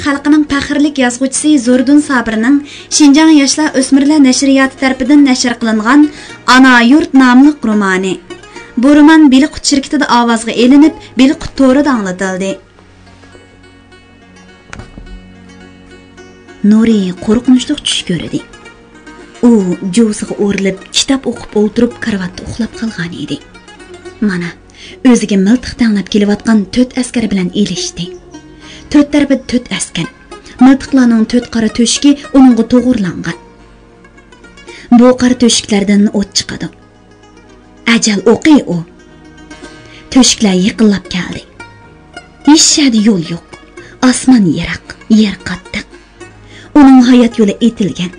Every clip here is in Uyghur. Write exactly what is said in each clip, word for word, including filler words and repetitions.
خەلقىنىڭ پەخىرلىك يازغۇچىسى زوردۇن سابىرنىڭ شىنجاڭ ياشلار ئۆسمۈرلەر نەشرىياتى تەرىپىدىن نەشر قىلىنغان ئانا يۇرت ناملىق رومانى. بۇ رومان بىلىقۇت شىركىتىدە ئاۋازغا ئېلىنىپ، بىلىقۇت تورىدا ئاڭلىتىلدى. نۇرى قورقۇنچلۇق چۈش كۆردى. ئۇ جۇۋىسىغا ئورىلىپ، كىتاب ئوقۇپ ئولتۇرۇپ، كارىۋاتتا ئۇخلاپ قالغان ئىدى. مانا، ئۆزىگە مىلتىق تەڭلەپ كېلىۋاتقان تۆت ئەسكەر بىلەن ئېلىشتى. تۆت تەرىپىدە تۆت ئەسكەر. مىلتىقلارنىڭ تۆت قارا تۆشۈكى ئۇنىڭغا توغرىلانغان. بۇ قارا تۆشۈكلەردىن ئوت چىقىدۇ. ئەجەل ئوقى ئۇ. تۆشۈكلەر يېقىنلاپ كەلدى. ھېچ يەردە يول يوق. ئاسمان يىراق، يەر قاتتىق. ئۇنىڭ ھايات يولى ئېتىلگەن.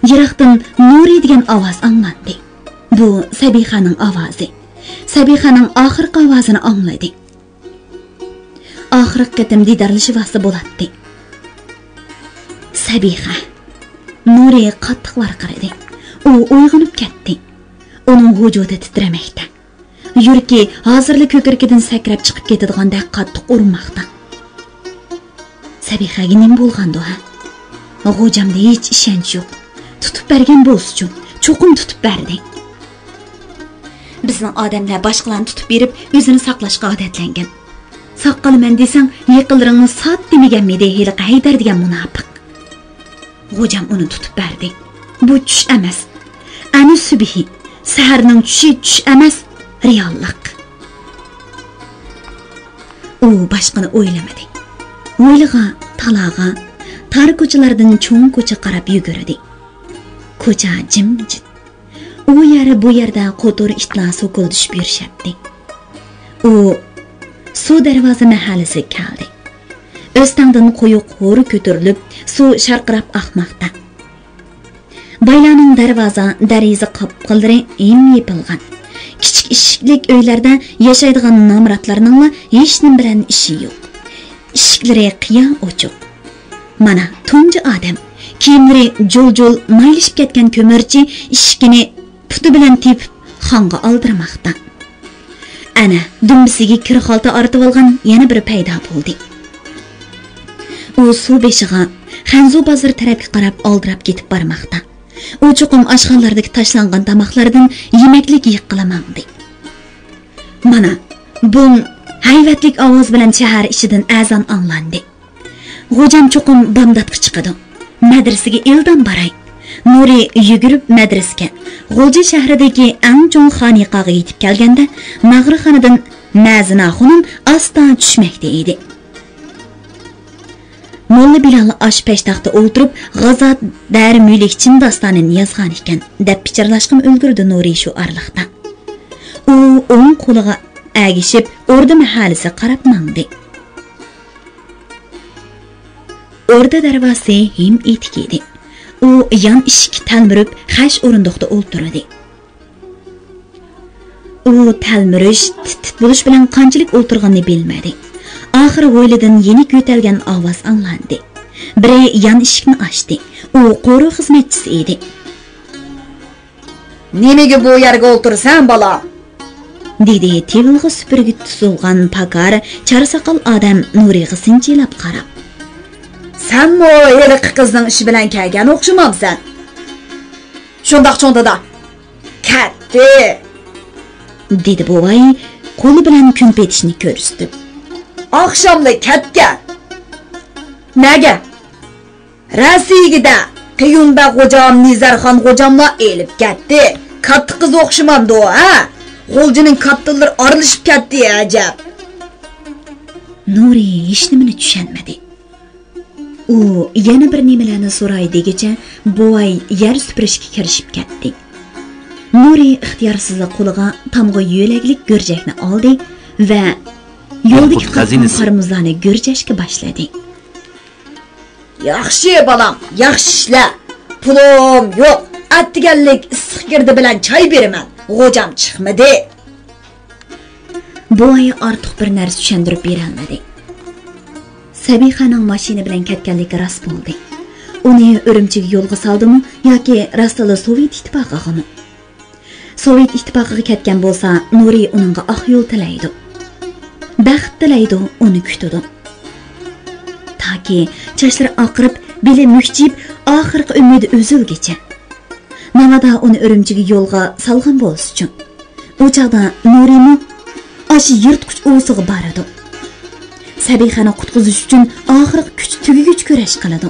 يىراقتىن نۇرى دېگەن ئاۋاز ئاڭلاندى. بۇ سەبىخەنىڭ ئاۋازى. سەبىخەنىڭ ئاخىرقى ئاۋازىنى ئاڭلىدى. ئاخىرقى قېتىم دىدارلىشىۋالسا بولاتتى. سەبىخە. نۇرى قاتتىق ۋارقىرىدى. ئۇ ئويغىنىپ كەتتى. ئۇنىڭ ۋۇجۇدى تىترىمەكتە. يۈرىكى ھازىرلا كۆكرىكىدىن سەكرەپ چىقىپ كېتىدىغاندەك قاتتىق ئۇرماقتا. سەبىخەگە نېمە بولغاندۇ، ھە؟ غوجامدا ھېچ ئىشەنچ يوق. تۇتۇپ بەرگەن بولسىچۇ؟ چوقۇم تۇتۇپ بەردى. بىزنىڭ ئادەملەر باشقىلارنى تۇتۇپ بېرىپ، ئۆزىنى ساقلاشقا ئادەتلەنگەن. ساققىلىمەن دېسەڭ، يېقىنلىرىڭنى سات دېمىگەنمىدى ھېلىقى ھەيدەر دېگەن مۇناپىق؟ غوجام ئۇنى تۇتۇپ بەردى. بۇ چۈش ئەمەس. ئەنە سۈبھى، سەھەرنىڭ چۈشى چۈش ئەمەس، رېئاللىق. ئۇ باشقىنى ئويلىمىدى. ھويلىغا، تالاغا، تار كوچىلاردىن چوڭ كوچىغا قاراپ يۈگۈردى. كوچا جىمجىت. ئۇ يەر، بۇ يەردە قوتۇر ئىتلار سوكۇلدىشىپ يۈرۈشەتتى. ئۇ سۇ دەرۋازا مەھەللىسىگە كەلدى. ئۆستەڭدىن قويۇق ھور كۆتۈرۈلۈپ، سۇ شارقىراپ ئاقماقتا. بايلارنىڭ دەرۋازا، دېرىزە قاپقىلىرى ھىم يېپىلغان. كىچىك ئىشىكلىك ئۆيلەردە ياشايدىغان نامراتلارنىڭلا ھېچنېمە بىلەن ئىشى يوق. ئىشىكلىرى قىيا ئوچۇق. مانا، تۇنجى ئادەم، كىيىملىرى جۇل-جۇل مايلىشىپ كەتكەن كۆمۈرچى ئىشىكىنى پۇتى بىلەن تېپىپ، خانغا ئالدىرىماقتا. ئەنە، دۈمبىسىگە كىر خالتا ئارتىۋالغان يەنە بىرى پەيدا بولدى. ئۇ سۇ بېشىغا، خەنزۇ بازىرى تەرەپكە قاراپ ئالدىراپ كېتىپ بارماقتا. ئۇ چوقۇم ئاشخانىلاردىكى تاشلانغان تاماقلاردىن يېمەكلىك يىغقىلى ماڭدى. مانا، بۇم ھەيۋەتلىك ئاۋاز بىلەن شەھەر ئىچىدىن ئەزان ئاڭلاندى. غوجام چوقۇم بامداتقا چىقىدۇ. مەدرىسىگە ئىلدام باراي. نۇرى يۈگۈرۈپ مەدرىسىگە، غۇلجا شەھىرىدىكى ئەڭ چوڭ خانىقاغا يېتىپ كەلگەندە، ناغرىخانىدىن مەزىنە خانىم ئاستا چۈشمەكتە ئىدى. موللا بىلال ئاشۇ پەشتاقتا ئولتۇرۇپ، غازات دەر مۈلۈكچىن داستانىنى يازغان ئىكەن، دەپ پىچىرلاشقىمۇ ئۈلگۈردى نۇرى شۇ ئارىلىقتا. ئۇ ئوڭ قولىغا ئەگىشىپ، ئوردا مەھەللىسىگە قاراپ ماڭدى. ئوردا دەرۋازىسى ھىم ئېتىك ئىدى. ئۇ يان ئىشىككە تەلمۈرۈپ، خەش ئورۇندۇقتا ئولتۇردى. ئۇ تەلمۈرۈش، تىت-تىت بولۇش بىلەن قانچىلىك ئولتۇرغىنىنى بىلمىدى. ئاخىرى ھويلىدىن يېنىك يۆتەلگەن ئاۋاز ئاڭلاندى. بىرى يان ئىشىكنى ئاچتى. ئۇ قورۇ خىزمەتچىسى ئىدى. نېمىگە بۇ يەرگە ئولتۇرىسەن، بالا؟ دېدى تىۋىلغا سۈپۈرگە تۇتۇلغان پاكار چارە ساقال ئادەم نۇرىغا سىنچىلاپ قاراپ. سەنمۇ ھېلىقى قىزنىڭ ئىشى بىلەن كەلگەن ئوخشىمامسەن؟ شۇنداق چوڭ دادا. كەتتى، دېدى بوۋاي قولى بىلەن كۈن پېتىشنى كۆرسىتىپ. ئاخشاملا كەتكەن. نەگە؟ رەسىگىدە قېيۇمبەگ غوجام، نىزەرخان غوجاملار ئېلىپ كەتتى. كاتتا قىز ئوخشىمامدۇ، ھە؟ غۇلجىنىڭ كاتتىلىرى ئارىلىشىپ كەتتى، ئەجەب. نۇرى ھېچنېمىنى چۈشەنمىدى. ئۇ يەنە بىر نېمىلەرنى سوراي دېگۈچە، بوۋاي يەر سۈپۈرۈشكە كىرىشىپ كەتتى. نۇرى ئىختىيارسىزلا قولىغا تامغا يۆلەكلىك گۈرجەكنى ئالدى ۋە يولدىكى قالغان قارىمۇزلارنى گۈرجەشكە باشلىدى. ياخشى، بالام، ياخشى ئىشلە. پۇلۇم يوق. ئەتىگەنلىك ئىسسىق گىردە بىلەن چاي بېرىمەن. غوجام چىقمىدى. بوۋاي ئارتۇق بىر نەرسە چۈشەندۈرۈپ بېرەلمىدى. سەبىخەنىڭ ماشىنا بىلەن كەتكەنلىكى راست بولدى. ئۇنى ئۈرۈمچىگە يولغا سالدىمۇ ياكى راستلا سوۋېت ئىتتىپاقىغىمۇ؟ سوۋېت ئىتتىپاقىغا كەتكەن بولسا، نۇرى ئۇنىڭغا ئاق يول تىلەيدۇ. بەخت تىلەيدۇ، ئۇنى كۈتىدۇ. تا كى، چاچلىرى ئاقىرىپ، بېلى مۈكچىيىپ، ئاخىرقى ئۈمىدى ئۈزۈلگىچە. ناۋادا ئۇنى ئۈرۈمچىگە يولغا سالغان بولسىچۇ؟ ئۇ چاغدا نۇرىمۇ ئاشۇ يىرتقۇچ ئۇۋىسىغا بارىدۇ. سەبىخەنى قۇتقۇزۇش ئۈچۈن ئاخىرقى كۈچ تۈگىگۈچە كۈرەش قىلىدۇ.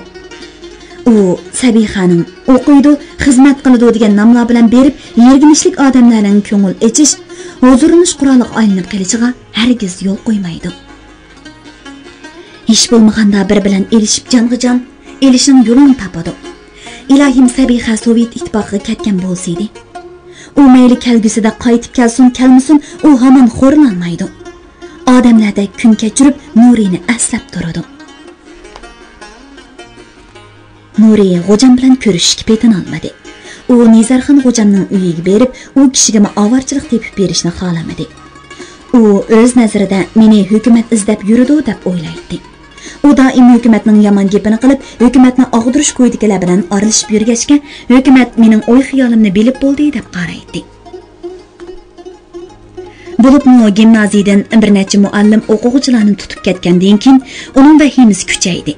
ئۇ سەبىخەنىڭ ئوقۇيدۇ، خىزمەت قىلىدۇ دېگەن ناملار بىلەن بېرىپ يىرگىنچلىك ئادەملەرنىڭ كۆڭۈل ئېچىش، ھۇزۇرلىنىش قورالىغا ئايلىنىپ قېلىشىغا ھەرگىز يول قويمايدۇ. ھېچ بولمىغاندا بىر بىلەن ئېلىشىپ جانغا جان، ئېلىشنىڭ يولىنى تاپىدۇ. ئىلاھىم، سەبىخە سوۋېت ئىتتىپاقىغا كەتكەن بولسىدى. ئۇ مەيلى كەلگۈسىدە قايتىپ كەلسۇن، كەلمىسۇن، ئۇ ھامان خورلانمايدۇ. ئادەملەردەك كۈن كەچۈرۈپ، نۇرىنى ئەسلەپ تۇرىدۇ. نۇرى غوجام بىلەن كۆرۈشۈشكە پېتىنالمىدى. ئۇ نىزارخان غوجامنىڭ ئۆيىگە بېرىپ، ئۇ كىشىگىمۇ ئاۋارىچىلىق تېپىپ بېرىشنى خالىمىدى. ئۇ ئۆز نەزىرىدە مېنى ھۆكۈمەت ئىزدەپ يۈرىدۇ دەپ ئويلايتتى. ئۇ دائىم ھۆكۈمەتنىڭ يامان گېپىنى قىلىپ، ھۆكۈمەتنى ئاغدۇرۇش كويىدىكىلەر بىلەن ئارىلىشىپ يۈرگەچكە، ھۆكۈمەت مېنىڭ ئوي-خىيالىمنى بىلىپ بولدى دەپ قارايتتى. بولۇپمۇ گىمنازىيىدىن بىر نەچچە مۇئەللىم ئوقۇغۇچىلارنى تۇتۇپ كەتكەندىن كېيىن ئۇنىڭ ۋەھىمىسى كۈچەيدى.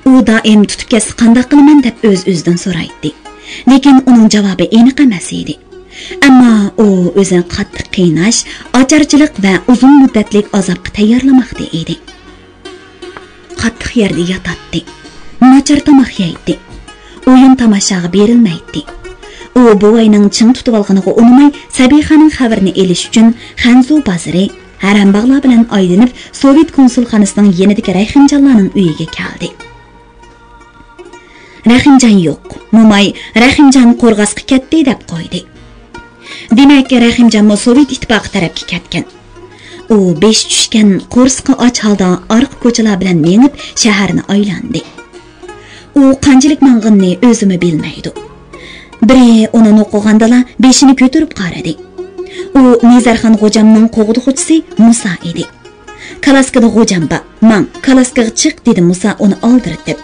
ئۇ دائىم تۇتۇپ كەتسە قانداق قىلىمەن دەپ ئۆز-ئۆزىدىن سورايتتى. لېكىن ئۇنىڭ جاۋابى ئېنىق ئەمەس ئىدى. ئەمما ئۇ ئۆزىنى قاتتىق قىيناش، ئاچارچىلىق ۋە ئۇزۇن مۇددەتلىك ئازابقا تەييارلىماقتا ئىدى. قاتتىق يەردە ياتاتتى. ناچار تاماق يەيتتى. ئويۇن تاماشاغا بېرىلمەيتتى. ئۇ بوۋاينىڭ چىڭ تۇتۇۋالغىنىغا ئۇنىماي، سەبىخەنىڭ خەۋىرىنى ئېلىش ئۈچۈن خەنزۇ بازىرى، ھەرەمباغلار بىلەن ئايلىنىپ، سوۋېت كونسۇلخانىسىنىڭ يېنىدىكى رەھىمجانلارنىڭ ئۆيىگە كەلدى. رەھىمجان يوق. موماي، رەھىمجان قورغاسقا كەتتى، دەپ قويدى. دېمەك، رەھىمجانمۇ سوۋېت ئىتتىپاقى تەرەپكە كەتكەن. ئۇ بېشى چۈشكەن، قورسىقى ئاچ ھالدا ئارقا كوچىلار بىلەن مېڭىپ، شەھەرنى ئايلاندى. ئۇ قانچىلىك ماڭغىنىنى ئۆزىمۇ بىلمەيدۇ. بىرى ئۇنى نوقۇغاندىلا بېشىنى كۆتۈرۈپ قارىدى. ئۇ نىزارخان غوجامنىڭ قوغدىغۇچىسى مۇسا ئىدى. «كالاسكىدا غوجام بار، ماڭ، كالاسكىغا چىق» دېدى مۇسا ئۇنى ئالدىرىتىپ.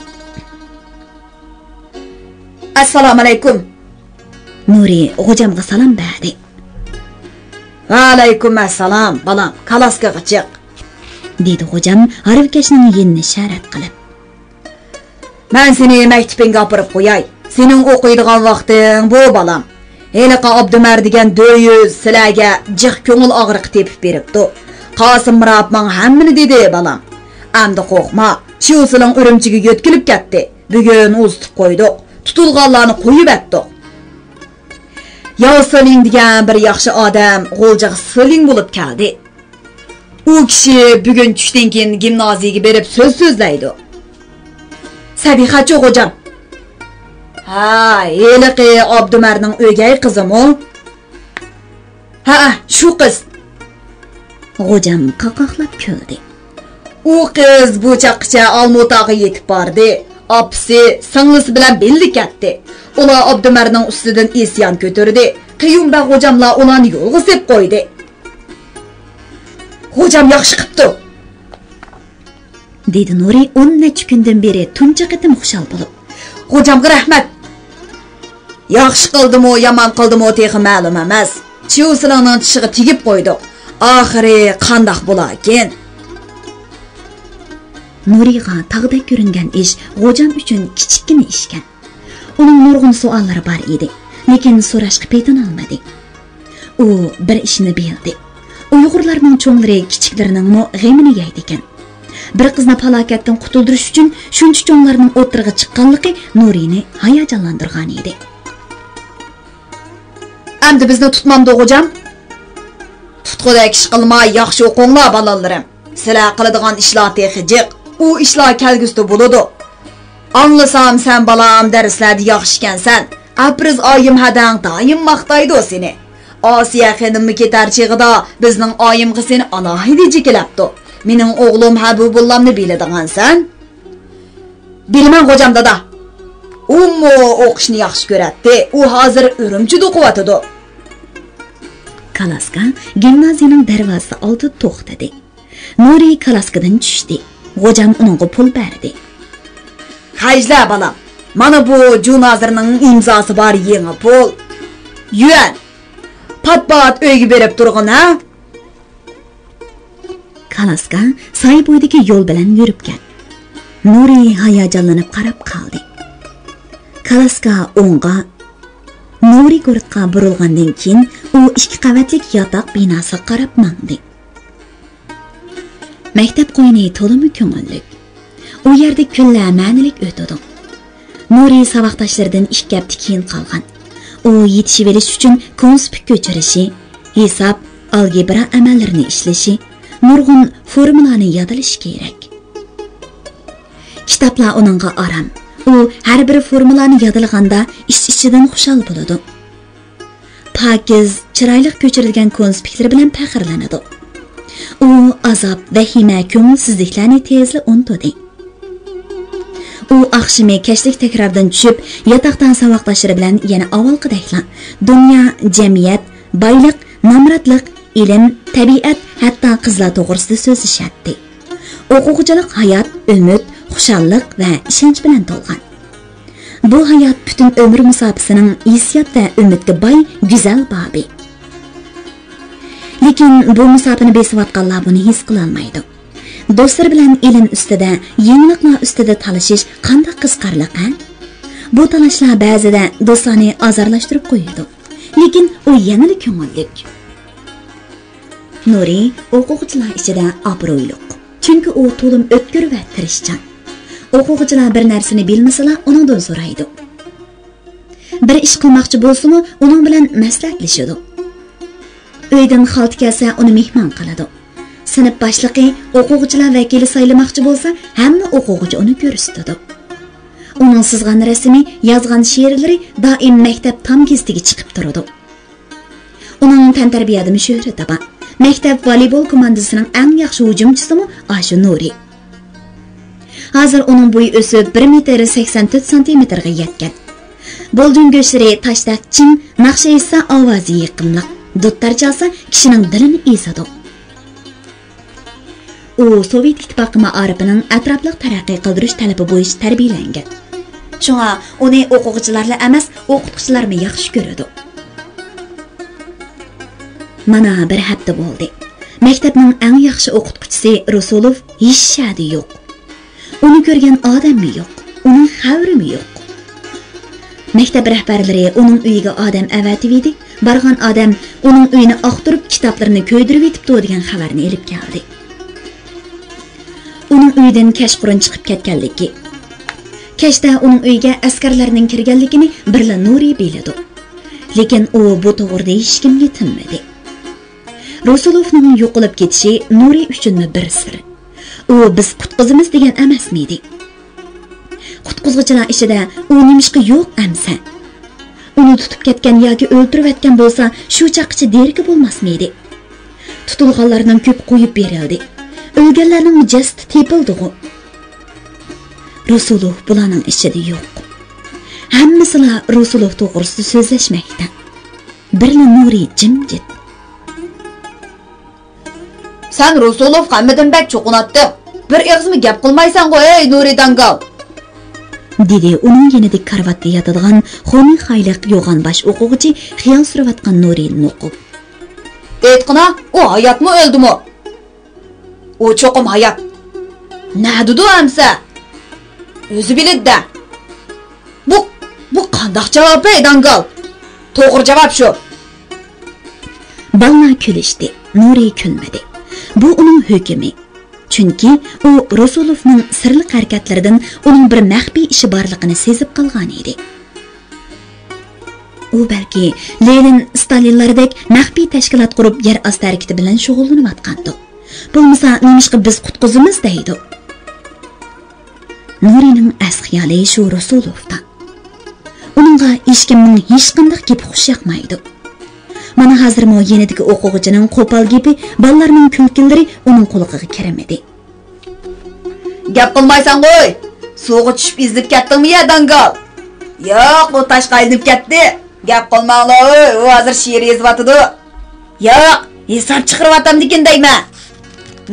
«ئەسسالامۇئەلەيكۇم.» نۇرى غوجامغا سالام بەردى. «ۋەئەلەيكۇم ئەسسالام، بالام، كالاسكىغا چىق.» دېدى غوجام ھارۋىكەشنىڭ يېنىنى شەرەت قىلىپ. «مەن سېنى مەكتىپىڭگە ئاپىرىپ قوياي. سېنىڭ ئوقۇيدىغان ۋاقتىڭ بۇ، بالام. ھېلىقى ئابدۇمەر دېگەن دۆيۈز سىلەرگە جىق كۆڭۈل ئاغرىقى تېپىپ بېرىپتۇ. قاسىم مىرابماڭ ھەممىنى دېدى، بالام. ئەمدى قورقما، شيۇسىلىڭ ئۈرۈمچىگە يۆتكىلىپ كەتتى. بۈگۈن ئۇزىتىپ قويدۇق. تۇتۇلغانلارنى قويۇۋەتتۇق.» ياۋ سېلىڭ دېگەن بىر ياخشى ئادەم غۇلجىغا سېلىڭ بولۇپ كەلدى. ئۇ كىشى بۈگۈن چۈشتىن كېيىن گىمنازىيىگە بېرىپ سۆز سۆزلەيدۇ. سەبىخەچۇ غوجام؟ ھە، ھېلىقى ئابدۇمەرنىڭ ئۆگەي قىزىمۇ؟ ھەئە، شۇ قىز. غوجام قاقاقلاپ كۈلدى. ئۇ قىز بۇ چاغقىچە ئالمۇتاغا يېتىپ باردى. ئاپىسى، سىڭلىسى بىلەن بىللە كەتتى. ئۇلار ئابدۇمەرنىڭ ئۈستىدىن ئىسيان كۆتۈردى. قېيۇم بەگ غوجاملار ئۇلارنى يولغا سېلىپ قويدى. غوجام ياخشى قىپتۇ، دېدى نۇرى ئون نەچچە كۈندىن بېرى تۇنجى قېتىم خۇشال بولۇپ. غوجامغا رەھمەت. ياخشى قىلدىمۇ، يامان قىلدىمۇ تېخى مەلۇم ئەمەس. چيۇسىلىڭنىڭ چىشىغا تېگىپ قويدۇق. ئاخىرى قانداق بولاركىن؟ نۇرىغا تاغدەك كۆرۈنگەن ئىش غوجام ئۈچۈن كىچىككىنە ئىشكەن. ئۇنىڭ نۇرغۇن سوئاللىرى بار ئىدى، لېكىن سوراشقا پېتىنالمىدى. ئۇ بىر ئىشنى بىلدى. ئۇيغۇرلارنىڭ چوڭلىرى كىچىكلىرىنىڭمۇ غېمىنى يەيدىكەن. بىر قىزنى پالاكەتتىن قۇتۇلدۇرۇش ئۈچۈن شۇنچە چوڭلارنىڭ ئوتتۇرىغا چىققانلىقى نۇرىنى ھاياجانلاندۇرغانىدى. ئەمدى بىزنى تۇتمامدۇ، غوجام؟ تۇتقۇدەك ئىش قىلماي ياخشى ئوقۇڭلار، بالىلىرىم. سىلەر قىلىدىغان ئىشلار تېخى جىق. ئۇ ئىشلار كەلگۈسىدە بولىدۇ. ئاڭلىسام، سەن بالام دەرسلەردە ياخشى ئىكەنسەن. ئەپرىز ئايىم ھەدەڭ دائىم ماختايدۇ سېنى. ئاسىيە خېنىممۇ كېتەر چېغىدا بىزنىڭ ئايىمغا سېنى ئالاھىدە جېكىلەپتۇ. مېنىڭ ئوغلۇم ھەبىبۇللامنى بىلىدىغانسەن؟ بىلىمەن، غوجام دادا. ئۇمۇ ئوقۇشنى ياخشى كۆرەتتى. ئۇ ھازىر ئۈرۈمچىدە ئوقۇۋاتىدۇ. كالاسكا گىمنازىيىنىڭ دەرۋازىسى ئالدىدا توختىدى. نۇرى كالاسكىدىن چۈشتى. غوجام ئۇنىڭغا پۇل بەردى. خەجلە، بالام. مانا بۇ جۇنازىرنىڭ ئىمزاسى بار يېڭى پۇل. يۈەن. پات-پات ئۆيگە بېرىپ تۇرغىن، ھە؟ كالاسكا سايە بويىدىكى يول بىلەن يۈرۈپ كەتتى. نۇرى ھاياجانلىنىپ قاراپ قالدى. كالاسكا ئوڭغا، نۇرى گۇرۇتقا بۇرۇلغاندىن كېيىن، ئۇ ئىككى قەۋەتلىك ياتاق بىناسىغا قاراپ ماڭدى. مەكتەپ قويۇنى تولىمۇ كۆڭۈللۈك. ئۇ يەردە كۈنلەر مەنىلىك ئۆتىدۇ. نۇرى ساۋاقداشلىرىدىن ئىككى ھەپتە كېيىن قالغان. ئۇ يېتىشىۋېلىش ئۈچۈن كونسپىت كۆچۈرۈشى، ھېساب، ئالگېبرا ئەمەللىرىنى ئىشلىشى، نۇرغۇن فورمۇلانى يادلىشى كېرەك. كىتابلار ئۇنىڭغا ئارام. ئۇ ھەر بىر فورمۇلانى يادلىغاندا ئىچ-ئىچىدىن خۇشال بولىدۇ. پاكىز، چىرايلىق كۆچۈرۈلگەن كونسپىكلىرى بىلەن پەخىرلىنىدۇ. ئۇ ئازاب، ۋەھىمە، كۆڭۈلسىزلىكلەرنى تېزلا ئۇنتۇدى. ئۇ ئاخشىمى كەچلىك تەكراردىن چۈشۈپ، ياتاقتا ساۋاقداشلىرى بىلەن يەنە ئاۋۋالقىدەكلا دۇنيا، جەمئىيەت، بايلىق، نامراتلىق، ئىلىم، تەبىئەت، ھەتتا قىزلار توغرىسىدا سۆزلىشەتتى. ئوقۇغۇچىلىق ھايات، ئۈمىد، خۇشاللىق ۋە ئىشەنچ بىلەن تولغان. بۇ ھايات پۈتۈن ئۆمۈر مۇساپىسىنىڭ ھېسسىيات ۋە ئۈمىدكە باي گۈزەل بابى. لېكىن بۇ مۇساپىنى بېسىۋاتقانلار بۇنى ھېس قىلالمايدۇ. دوستلىرى بىلەن ئىلىم ئۈستىدە، يېڭىلىقلار ئۈستىدە تالىشىش قانداق قىزىقارلىق، ھە؟ بۇ تالاشلار بەزىدە دوستلارنى ئازارلاشتۇرۇپ قويىدۇ. لېكىن ئۇ يەنىلا كۆڭۈللۈك. نۇرى ئوقۇغۇچىلار ئىچىدە ئابرۇيلۇق. چۈنكى ئۇ تولىمۇ ئۆتكۈر ۋە تىرىشچان. ئوقۇغۇچىلار بىر نەرسىنى بىلمىسىلا، ئۇنىڭدىن سورايدۇ. بىر ئىش قىلماقچى بولسىمۇ، ئۇنىڭ بىلەن مەسلىھەتلىشىدۇ. ئۆيدىن خالتا كەلسە، ئۇنى مېھمان قىلىدۇ. سىنىپ باشلىقى ئوقۇغۇچىلار ۋەكىلى سايلىماقچى بولسا، ھەممە ئوقۇغۇچى ئۇنى كۆرسىتىدۇ. ئۇنىڭ سىزغان رەسىمى، يازغان شېئىرلىرى دائىم مەكتەپ تام گېزىتىگە چىقىپ تۇرىدۇ. ئۇنىڭ تەنتەربىيەدىمۇ شۆھرىتى بار. مەكتەپ ۋالىبول كوماندىسىنىڭ ئەڭ ياخشى ھۇجۇمچىسىمۇ ئاشۇ نۇرى. ھازىر ئۇنىڭ بويى ئۆسۈپ، بىر مېتىر سەكسەن تۆت سانتىمېتىرغا يەتكەن. بولجۇڭ گۆشلىرى تاشتەك چىڭ، ناخشا ئېيتسا ئاۋازى يېقىملىق، دۇتار چالسا كىشىنىڭ دىلىنى ئېزىدۇ. ئۇ سوۋېت ئىتتىپاقى مائارىپىنىڭ ئەتراپلىق تەرەققىي قىلدۇرۇش تەلىپى بويىچە تەربىيەلەنگەن. شۇڭا ئۇنى ئوقۇغۇچىلارلا ئەمەس، ئوقۇتقۇچىلارمۇ ياخشى كۆرىدۇ. مانا بىر ھەپتە بولدى. مەكتەپنىڭ ئەڭ ياخشى ئوقۇتقۇچىسى رۇسۇلوف ھېچ شەدە يوق. ئۇنى كۆرگەن ئادەممۇ يوق، ئۇنىڭ خەۋىرىمۇ يوق. مەكتەپ رەھبەرلىرى ئۇنىڭ ئۆيىگە ئادەم ئەۋەتىۋىدى. بارغان ئادەم ئۇنىڭ ئۆيىنى ئاختۇرۇپ، كىتابلىرىنى كۆيدۈرۈۋېتىپتۇ دېگەن خەۋەرنى ئېلىپ كەلدى. ئۇنىڭ ئۆيىدىن كەچقۇرۇن چىقىپ كەتكەنلىكى. كەچتە ئۇنىڭ ئۆيىگە ئەسكەرلەرنىڭ كىرگەنلىكىنى بىرلا نۇرى بىلىدۇ. لېكىن ئۇ بۇ توغرىدا ھېچكىمگە تىنمىدى. رۇسۇلوفنىڭ يوقىلىپ كېتىشى نۇرى ئۈچۈنمۇ بىر سىر. ئۇ «بىز قۇتقۇزىمىز» دېگەن ئەمەسمىدى؟ قۇتقۇزغۇچىلار ئىچىدە ئۇ نېمىشقا يوق ئەمسە؟ ئۇنى تۇتۇپ كەتكەن ياكى ئۆلتۈرۈۋەتكەن بولسا، شۇ چاغقىچە دېرىكى بولماسمىدى؟ تۇتۇلغانلارنىڭ كۆپى قويۇپ بېرىلدى. ئۆلگەنلەرنىڭ جەسىتى تېپىلدىغۇ؟ رۇسۇلوف بۇلارنىڭ ئىچىدە يوق. ھەممىسىلا رۇسۇلوف توغرىسىدا سۆزلەشمەكتە. بىرلا نۇرى جىمجىت. سەن رۇسۇلوفقا ھەممىدىن بەك چوقۇناتتىڭ. بىر ئېغىزمۇ گەپ قىلمايسەنغۇ، ھەي نۇرى داڭگال! دېدى ئۇنىڭ يېنىدىكى كارىۋاتتا ياتىدىغان خونىخايلىق يوغان باش ئوقۇغۇچى خىيال سۈرۈۋاتقان نۇرىنى نوقۇپ. ئېيتقىنا، ئۇ ھاياتمۇ، ئۆلدىمۇ؟ ئۇ چوقۇم ھايات. نەدىدۇ ئەمسە؟ ئۆزى بىلىدۇ-دە. بۇ، بۇ قانداق جاۋاب، ھەي داڭگال؟ توغرا جاۋاب شۇ. بالىلار كۈلۈشتى، نۇرى كۈلمىدى. بۇ ئۇنىڭ ھۆكمى. چۈنكى ئۇ رۇسۇلوفنىڭ سىرلىق ھەرىكەتلىرىدىن ئۇنىڭ بىر مەخپىي ئىشى بارلىقىنى سېزىپ قالغانىدى. ئۇ بەلكى لېنىن، ستالىنلاردەك مەخپىي تەشكىلات قۇرۇپ، يەر ئاستى ھەرىكىتى بىلەن شۇغۇللىنىۋاتقاندۇ. بولمىسا نېمىشقا «بىز قۇتقۇزىمىز» دەيدۇ؟ نۇرىنىڭ ئەس خىيالى شۇ رۇسۇلوفتا. ئۇنىڭغا ھېچكىمنىڭ ھېچقانداق گېپى خۇش ياقمايدۇ. مانا ھازىرمۇ يېنىدىكى ئوقۇغۇچىنىڭ قوپال گېپى، بالىلارنىڭ كۈلكىلىرى ئۇنىڭ قۇلىقىغا كىرمىدى. گەپ قىلمايسەنغۇ، ھوي! سۇغا چۈشۈپ ئېزىلىپ كەتتىڭمۇ يا، داڭگال؟ ياق، ئۇ تاشقا ئايلىنىپ كەتتى. گەپ قىلماڭلار، ھوي، ئۇ ھازىر شېئىر يېزىۋاتىدۇ. ياق، ھېساب چىقىرىۋاتامدىكىن دەيمەن.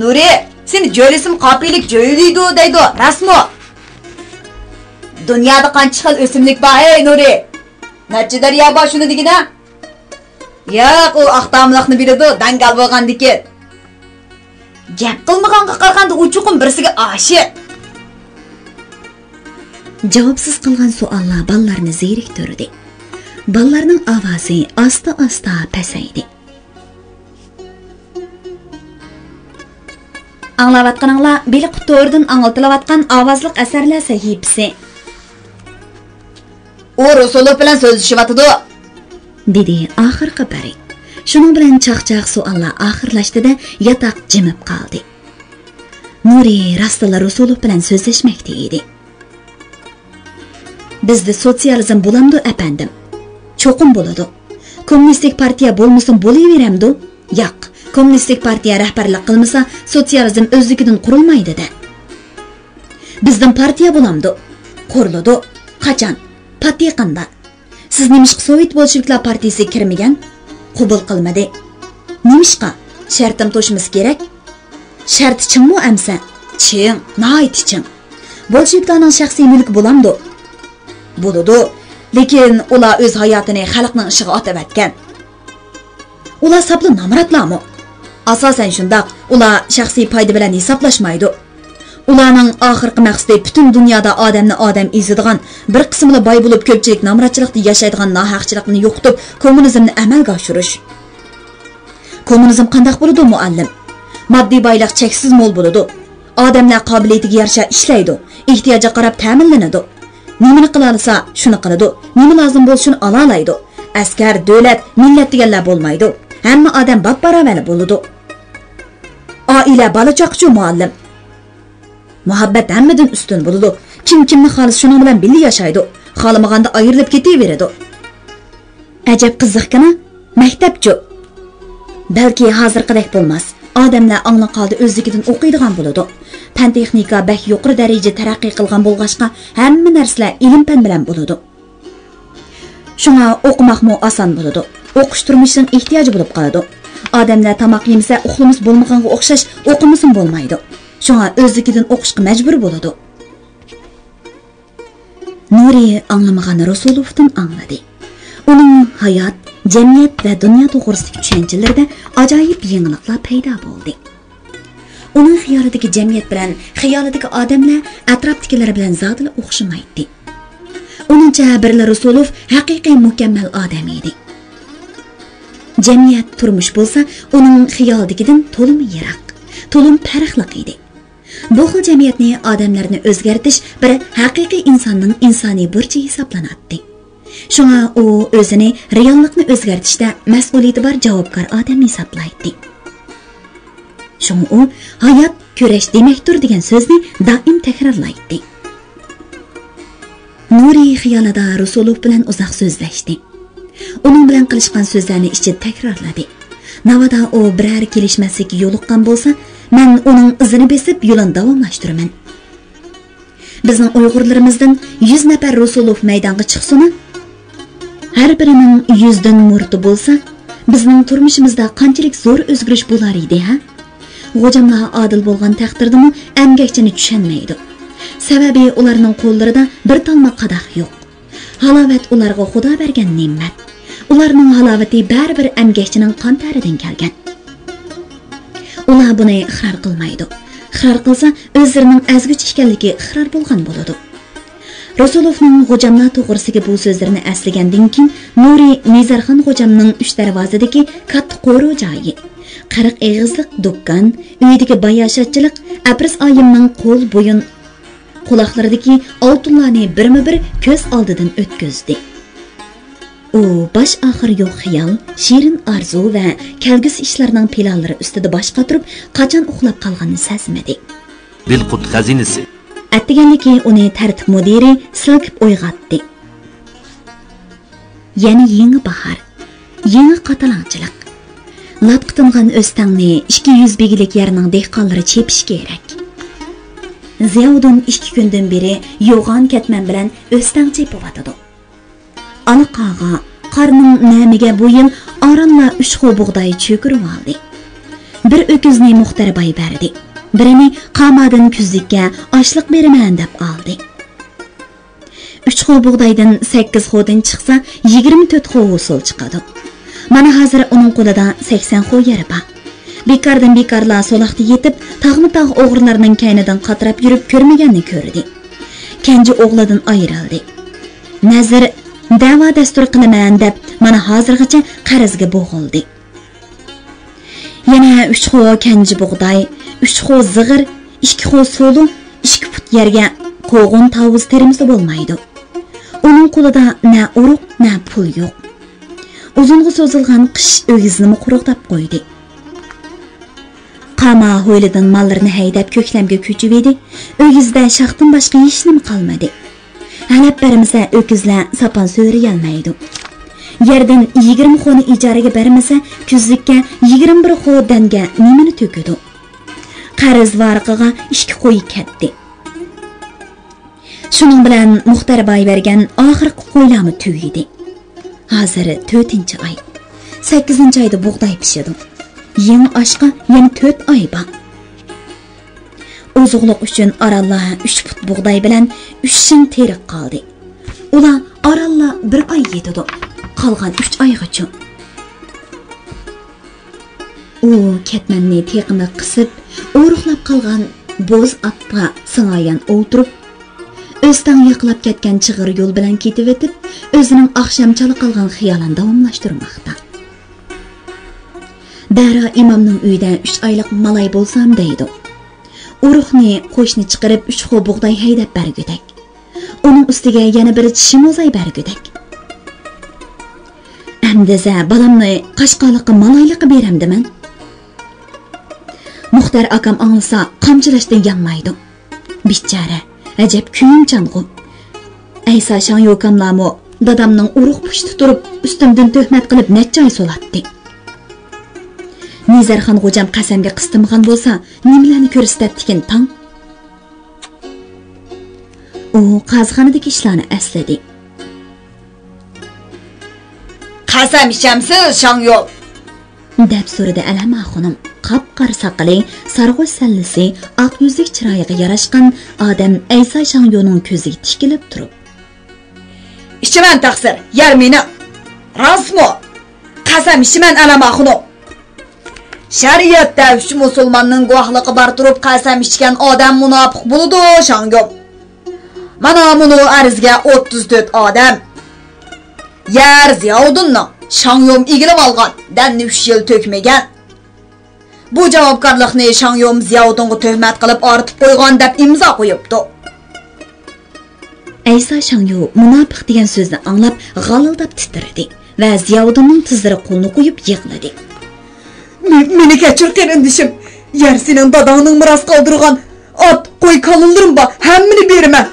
نۇرى، سېنى جۆيلىسىمۇ قاپىيىلىك جۆيلەيدۇ دەيدۇ، راستمۇ؟ دۇنيادا قانچە خىل ئۆسۈملۈك بار، ھەي نۇرى؟ نەچچە دەريا بار شۇنى دېگىنە؟ ياق، ئۇ ئاق تاملىقنى بىلىدۇ، داڭگال بولغاندىكىن. گەپ قىلمىغانغا قارىغاندا ئۇ چوقۇم بىرسىگە ئاشىق. جاۋابسىز قالغان سوئاللار بالىلارنى زېرىكتۈردى. بالىلارنىڭ ئاۋازى ئاستا-ئاستا پەسەيدى. ئاڭلاۋاتقىنىڭلار بېلىققا توردىن ئاڭلىتىلىۋاتقان ئاۋازلىق ئەسەرلەر سەھىپىسى. ئۇ رۇسۇلوف بىلەن سۆزلىشىۋاتىدۇ، دېدى ئاخىرقى بىرى. شۇنىڭ بىلەن چاقچاق سوئاللار ئاخىرلاشتى-دە، ياتاق جىمىپ قالدى. نۇرى راستلا رۇسۇلوف بىلەن سۆزلەشمەكتە ئىدى. بىزدە سوتسىيالىزم بولامدۇ، ئەپەندىم؟ چوقۇم بولىدۇ. كوممۇنىستىك پارتىيە بولمىسۇن بولۇۋېرەمدۇ؟ ياق، كوممۇنىستىك پارتىيە رەھبەرلىك قىلمىسا، سوتسىيالىزم ئۆزلۈكىدىن قۇرۇلمايدۇ-دە. بىزدىن پارتىيە بولامدۇ؟ قۇرۇلىدۇ. قاچان؟ پات يېقىندا. سىز نېمىشقا سوۋېت بولشېۋىكلار پارتىيىسىگە كىرمىگەن؟ قوبۇل قىلمىدى. نېمىشقا؟ شەرتىم توشمىسا كېرەك. شەرتى چىڭمۇ ئەمسە؟ چىڭ، ناھايىتى چىڭ. بولشېۋىكلارنىڭ شەخسىي مۈلكى بولامدۇ؟ بولىدۇ، لېكىن ئۇلار ئۆز ھاياتىنى خەلقنىڭ ئىشىغا ئاتىۋەتكەن. ئۇلار ساپلا نامراتلارمۇ؟ ئاساسەن شۇنداق، ئۇلار شەخسىي پايدا بىلەن ھېسابلاشمايدۇ. ئۇلارنىڭ ئاخىرقى مەقسىتى پۈتۈن دۇنيادا ئادەمنى ئادەم ئېزىدىغان، بىر قىسمىلا باي بولۇپ، كۆپچىلىك نامراتچىلىقتا ياشايدىغان ناھەقچىلىكنى يوقىتىپ، كوممۇنىزمنى ئەمەلگە ئاشۇرۇش. كوممۇنىزم قانداق بولىدۇ، مۇئەللىم؟ ماددىي بايلىق چەكسىز مول بولىدۇ. ئادەملەر قابىلىيىتىگە يارىشا ئىشلەيدۇ، ئېھتىياجىغا قاراپ تەمىنلىنىدۇ. نېمىنى قىلالىسا، شۇنى قىلىدۇ، نېمە لازىم بولسا، شۇنى ئالالايدۇ. ئەسكەر، دۆلەت، مىللەت دېگەنلەر بولمايدۇ. ھەممە ئادەم باپباراۋەر بولىدۇ. ئائىلە، بالا-چاقىچۇ، مۇئەللىم؟ مۇھەببەت ھەممىدىن ئۈستۈن بولىدۇ. كىم كىمنى خالىسا، شۇنىڭ بىلەن بىللە ياشايدۇ. خالىمىغاندا ئايرىلىپ كېتىۋېرىدۇ. ئەجەب قىزىقكىنا، مەكتەپچۇ؟ بەلكى ھازىرقىدەك بولماس. ئادەملەر ئاڭلىق ھالدا ئۆزلۈكىدىن ئوقۇيدىغان بولىدۇ. پەن-تېخنىكا بەك يۇقىرى دەرىجىدە تەرەققىي قىلغان بولغاچقا، ھەممە نەرسىلەر ئىلىم-پەن بىلەن بولىدۇ. شۇڭا ئوقۇماقمۇ ئاسان بولىدۇ. ئوقۇش تۇرمۇشنىڭ ئېھتىياجى بولۇپ قالىدۇ. ئادەملەر تاماق يېمىسە، ئۇخلىمىسا بولمىغانغا ئوخشاش، ئوقۇمىسىمۇ بولمايدۇ. شۇڭا ئۆزلۈكىدىن ئوقۇشقا مەجبۇر بولىدۇ. نۇرى ئاڭلىمىغان رۇسۇلوفتىن ئاڭلىدى. ئۇنىڭ ھايات، جەمئىيەت ۋە دۇنيا توغرىسىدىكى چۈشەنچىلىرىدە ئاجايىپ يېڭىلىقلار پەيدا بولدى. ئۇنىڭ خىيالىدىكى جەمئىيەت بىلەن خىيالىدىكى ئادەملەر ئەتراپتىكىلەر بىلەن زادىلا ئوخشىمايتتى. ئۇنىڭچە، بىرلا رۇسۇلوف ھەقىقىي مۇكەممەل ئادەم ئىدى. جەمئىيەت، تۇرمۇش بولسا ئۇنىڭ خىيالىدىكىدىن تولىمۇ يىراق، تولىمۇ پەرقلىق ئىدى. بۇ خىل جەمئىيەتنى، ئادەملەرنى ئۆزگەرتىش بىر ھەقىقىي ئىنساننىڭ ئىنسانىي بۇرچى ھېسابلىناتتى. شۇڭا ئۇ ئۆزىنى رېئاللىقنى ئۆزگەرتىشتە مەسئۇلىيىتى بار جاۋابكار ئادەم ھېسابلايتتى. شۇڭا ئۇ «ھايات كۈرەش دېمەكتۇر» دېگەن سۆزنى دائىم تەكرارلايتتى. نۇرى خىيالىدا رۇسۇلوف بىلەن ئۇزاق سۆزلەشتى. ئۇنىڭ بىلەن قىلىشقان سۆزلەرنى ئىچىدە تەكرارلىدى. ناۋادا ئۇ بىرەر كېلىشمەسلىككە يولۇققان بولسا، مەن ئۇنىڭ ئىزىنى بېسىپ يولىنى داۋاملاشتۇرىمەن. بىزنىڭ ئۇيغۇرلىرىمىزدىن يۈز نەپەر رۇسۇلوف مەيدانغا چىقسىنا، ھەر بىرىنىڭ يۈزدىن مۇرىتى بولسا، بىزنىڭ تۇرمۇشىمىزدا قانچىلىك زور ئۆزگىرىش بولار ئىدى، ھە؟ غوجاملار ئادىل بولغان تەقدىردىمۇ ئەمگەكچىنى چۈشەنمەيدۇ. سەۋەبى ئۇلارنىڭ قوللىرىدا بىر تالما قاداق يوق. ھالاۋەت ئۇلارغا خۇدا بەرگەن نېمەت. ئۇلارنىڭ ھالاۋىتى بەرىبىر ئەمگەكچىنىڭ قان تەرىدىن كەلگەن. ئۇلار بۇنى ئىقرار قىلمايدۇ. ئىقرار قىلسا، ئۆزلىرىنىڭ ئەزگۈچى ئىكەنلىكى ئىقرار بولغان بولىدۇ. رۇسۇلوفنىڭ غوجاملار توغرىسىدىكى بۇ سۆزلىرىنى ئەسلىگەندىن كېيىن، نۇرى نىزارخان غوجامنىڭ ئۈچ دەرۋازىدىكى كاتتا قورۇ جايى، قىرىق ئېغىزلىق دۇكان، ئۆيىدىكى باياشاتچىلىق، ئەپرىز ئايىمنىڭ قول، بويۇن، قۇلاقلىرىدىكى ئالتۇنلارنى بىرمۇ بىر كۆز ئالدىدىن ئۆتكۈزدى. ئۇ باش ئاخىرى يوق خىيال، شېرىن ئارزۇ ۋە كەلگۈسى ئىشلارنىڭ پىلانلىرى ئۈستىدە باش قاتۇرۇپ، قاچان ئۇخلاپ قالغىنىنى سەزمىدى. دىلقۇت خەزىنىسى. ئەتىگەنلىكى ئۇنى تەرتىپ مۇدىرى سىلكىپ ئويغاتتى. يەنە يېڭى باھار، يېڭى قاتالاڭچىلىق. لاتقا تىنغان ئۆستەڭنى ئىككى يۈز بېگىلىك يەرنىڭ دېھقانلىرى چېپىشى كېرەك. زىياۋۇدۇن ئىككى كۈندىن بېرى يوغان كەتمەن بىلەن ئۆستەڭ چېپىۋاتىدۇ. ئالا قاغا، قارنىڭ نەمىگە بۇ يىل ئارانلا ئۈچ خو بۇغداي چۆكۈرۈۋالدى. بىر ئۆكۈزنى مۇختەر باي بەردى. بىرىنى قامادىن كۈزلۈككە ئاشلىق بېرىمەن دەپ ئالدى. ئۈچ خو بۇغدايدىن سەككىز خودىن چىقسا، يىگىرمە تۆت خو ھوسۇل چىقىدۇ. مانا ھازىر ئۇنىڭ قولىدا سەكسەن خو يەر بار. بىكاردىن بىكارلا سولاقتا يېتىپ، تاغمۇ تاغ ئوغرىلارنىڭ كەينىدىن قاتراپ يۈرۈپ كۆرمىگەننى كۆردى. كەنجى ئوغلىدىن ئايرىلدى. نەزىر، دەۋا دەستۇر قىلىمەن دەپ، مانا ھازىرغىچە قەرزگە بوغۇلدى. يەنە ئۈچ خو كەنجى بۇغداي، ئۈچ خو زىغىر، ئىككى خو سولۇ، ئىككى پۇت يەرگە قوغۇن تاۋۇز تېرىمىسا بولمايدۇ. ئۇنىڭ قولىدا نە ئۇرۇق، نە پۇل يوق. ئۇزۇنغا سوزۇلغان قىش ئۆگزىنىمۇ قۇرۇقداپ قويدى. قاما ھويلىدىن ماللىرىنى ھەيدەپ كۆكلەمگە كۆچۈۋىدى. ئۆگزىدە شاختىن باشقا ھېچنېمە قالمىدى. ھەلەپ بەرمىسە، ئۆكۈزلەر ساپان سۆرىيەلمەيدۇ. يەردىن يىگىرمە خونى ئىجارىگە بەرمىسە، كۈزلۈككە يىگىرمە بىر خو دەنگە نېمىنى تۆكىدۇ؟ قەرز ۋارىقىغا ئىككى قوي كەتتى. شۇنىڭ بىلەن مۇختەر باي بەرگەن ئاخىرقى قويلارمۇ تۈگىدى. ھازىر تۆتىنچى ئاي. سەككىزىنچى ئايدا بۇغداي پىشىدۇ. يېڭى ئاشقا يەنە تۆت ئاي بار. ئوزۇقلۇق ئۈچۈن ئارانلا ئۈچ پۇت بۇغداي بىلەن ئۈچ شىڭ تېرىق قالدى. ئۇلار ئارانلا بىر ئاي يېتىدۇ. قالغان ئۈچ ئايغىچۇ؟ ئۇ كەتمەننى تېقىمىغا قىسىپ، ئورۇقلاپ قالغان بوز ئاتقا سىڭايان ئولتۇرۇپ، ئۆستەڭ ياقىلاپ كەتكەن چىغىر يول بىلەن كېتىۋېتىپ، ئۆزىنىڭ ئاخشام چالا قالغان خىيالىنى داۋاملاشتۇرماقتا. دەرا ئىمامنىڭ ئۆيىدە ئۈچ ئايلىق مالاي بولسام دەيدۇ. ئۇرۇقنى قوشنا چىقىرىپ، ئۈچ خو بۇغداي ھەيدەپ بەرگۈدەك. ئۇنىڭ ئۈستىگە يەنە بىر چىشى موزاي بەرگۈدەك. ئەمدىزە بالامنى قاشقالىققا، مالايلىققا بېرەمدىمەن؟ مۇختەر ئاكام ئاڭلىسا، قامچىلاشتىن يانمايدۇ. بىچارە، ئەجەب كۆيۈمچانغۇ. ئەيسا شاڭيوكاملارمۇ دادامنىڭ ئۇرۇق پۇشتا تۇرۇپ، ئۈستۈمدىن تۆھمەت قىلىپ نەچچە ئاي سولاتتى. نىزەرخان غوجام قەسەمگە قىستىمىغان بولسا، نېمىلەرنى كۆرسىتەتتىكىن تاڭ؟ ئۇ قازىخانىدىكى ئىشلارنى ئەسلىدى. قەسەم ئىچەمسىز، شاڭيوم؟ دەپ سورىدى ئەلەما خانىم. قاپقارا ساقىلى، سارغۇچ سەللىسى، ئاق يۈزلۈك چىرايىغا ياراشقان ئادەم ئەيسا شاڭيونىڭ كۆزىگە تىكىلىپ تۇرۇپ. ئىچىمەن تەقسىر، يەر مېنىڭ. راستمۇ؟ قەسەم ئىچىمەن ئەلەما خانىم. شەرىئەتتە ئۈچ مۇسۇلماننىڭ گۇۋاھلىقى بار تۇرۇپ قەسەم ئىچكەن ئادەم مۇناپىق بولىدۇ، شاڭيوم. مانا مۇنۇ ئەرزگە ئوتتۇز تۆت ئادەم. يەر زىياۋۇدۇننىڭ، شاڭيوم ئىگىلىۋالغان، دەننى ئۈچ يىل تۆكمىگەن. بۇ جاۋابكارلىقنى شاڭيوم زىياۋۇدۇنغا تۆھمەت قىلىپ ئارتىپ قويغان دەپ ئىمزا قويۇپتۇ. ئەيسا شاڭيو مۇناپىق دېگەن سۆزنى ئاڭلاپ غالىلداپ تىترىدى ۋە زىياۋۇدۇننىڭ تىزلىرىغا قولىنى قويۇپ يىغلىدى. مې-، مېنى كەچۈر، قېرىندىشىم. يەر سېنىڭ داداڭنىڭ مىراس قالدۇرغان ئات، قوي، كالىلىرىم بار، ھەممىنى بېرىمەن.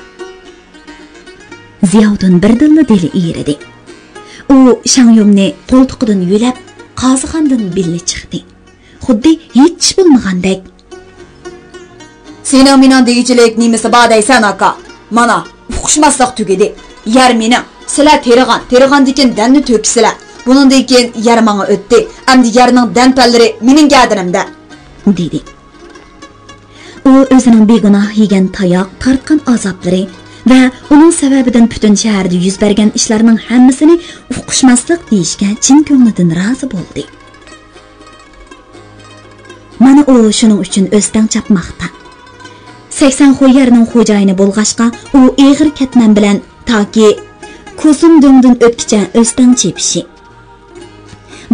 زىياۋۇدۇن بىردىنلا دىلى ئېرىدى. ئۇ شاڭيومنى قولتۇقىدىن يۆلەپ، قازىخانىدىن بىللە چىقتى. خۇددى ھېچ ئىش بولمىغاندەك. سېنىڭ مېنىڭ دېگۈچىلىك نېمىسى بار دەيسەن، ئاكا؟ مانا، ئۇقۇشماسلىق تۈگىدى. يەر مېنىڭ. سىلەر تېرىغان، تېرىغاندىكىن دەننى تۆكىسىلەر. بۇنىڭدىن كېيىن يەر ماڭا ئۆتتى. ئەمدى يەرنىڭ دەن-پەنلىرى مېنىڭ گەدىنىمدە، دېدى. ئۇ ئۆزىنىڭ بىگۇناھ يېگەن تاياق، تارتقان ئازابلىرى ۋە ئۇنىڭ سەۋەبىدىن پۈتۈن شەھەردە يۈز بەرگەن ئىشلارنىڭ ھەممىسىنى ئۇقۇشماسلىق دېيىشكە چىن كۆڭلىدىن رازى بولدى. مانا ئۇ شۇنىڭ ئۈچۈن ئۆستەڭ چاپماقتا. سەكسەن خو يەرنىڭ خوجايىنى بولغاچقا، ئۇ ئېغىر كەتمەن بىلەن تاكى كوسۇم دۆڭدىن ئۆتكىچە ئۆستەڭ چېپىشى.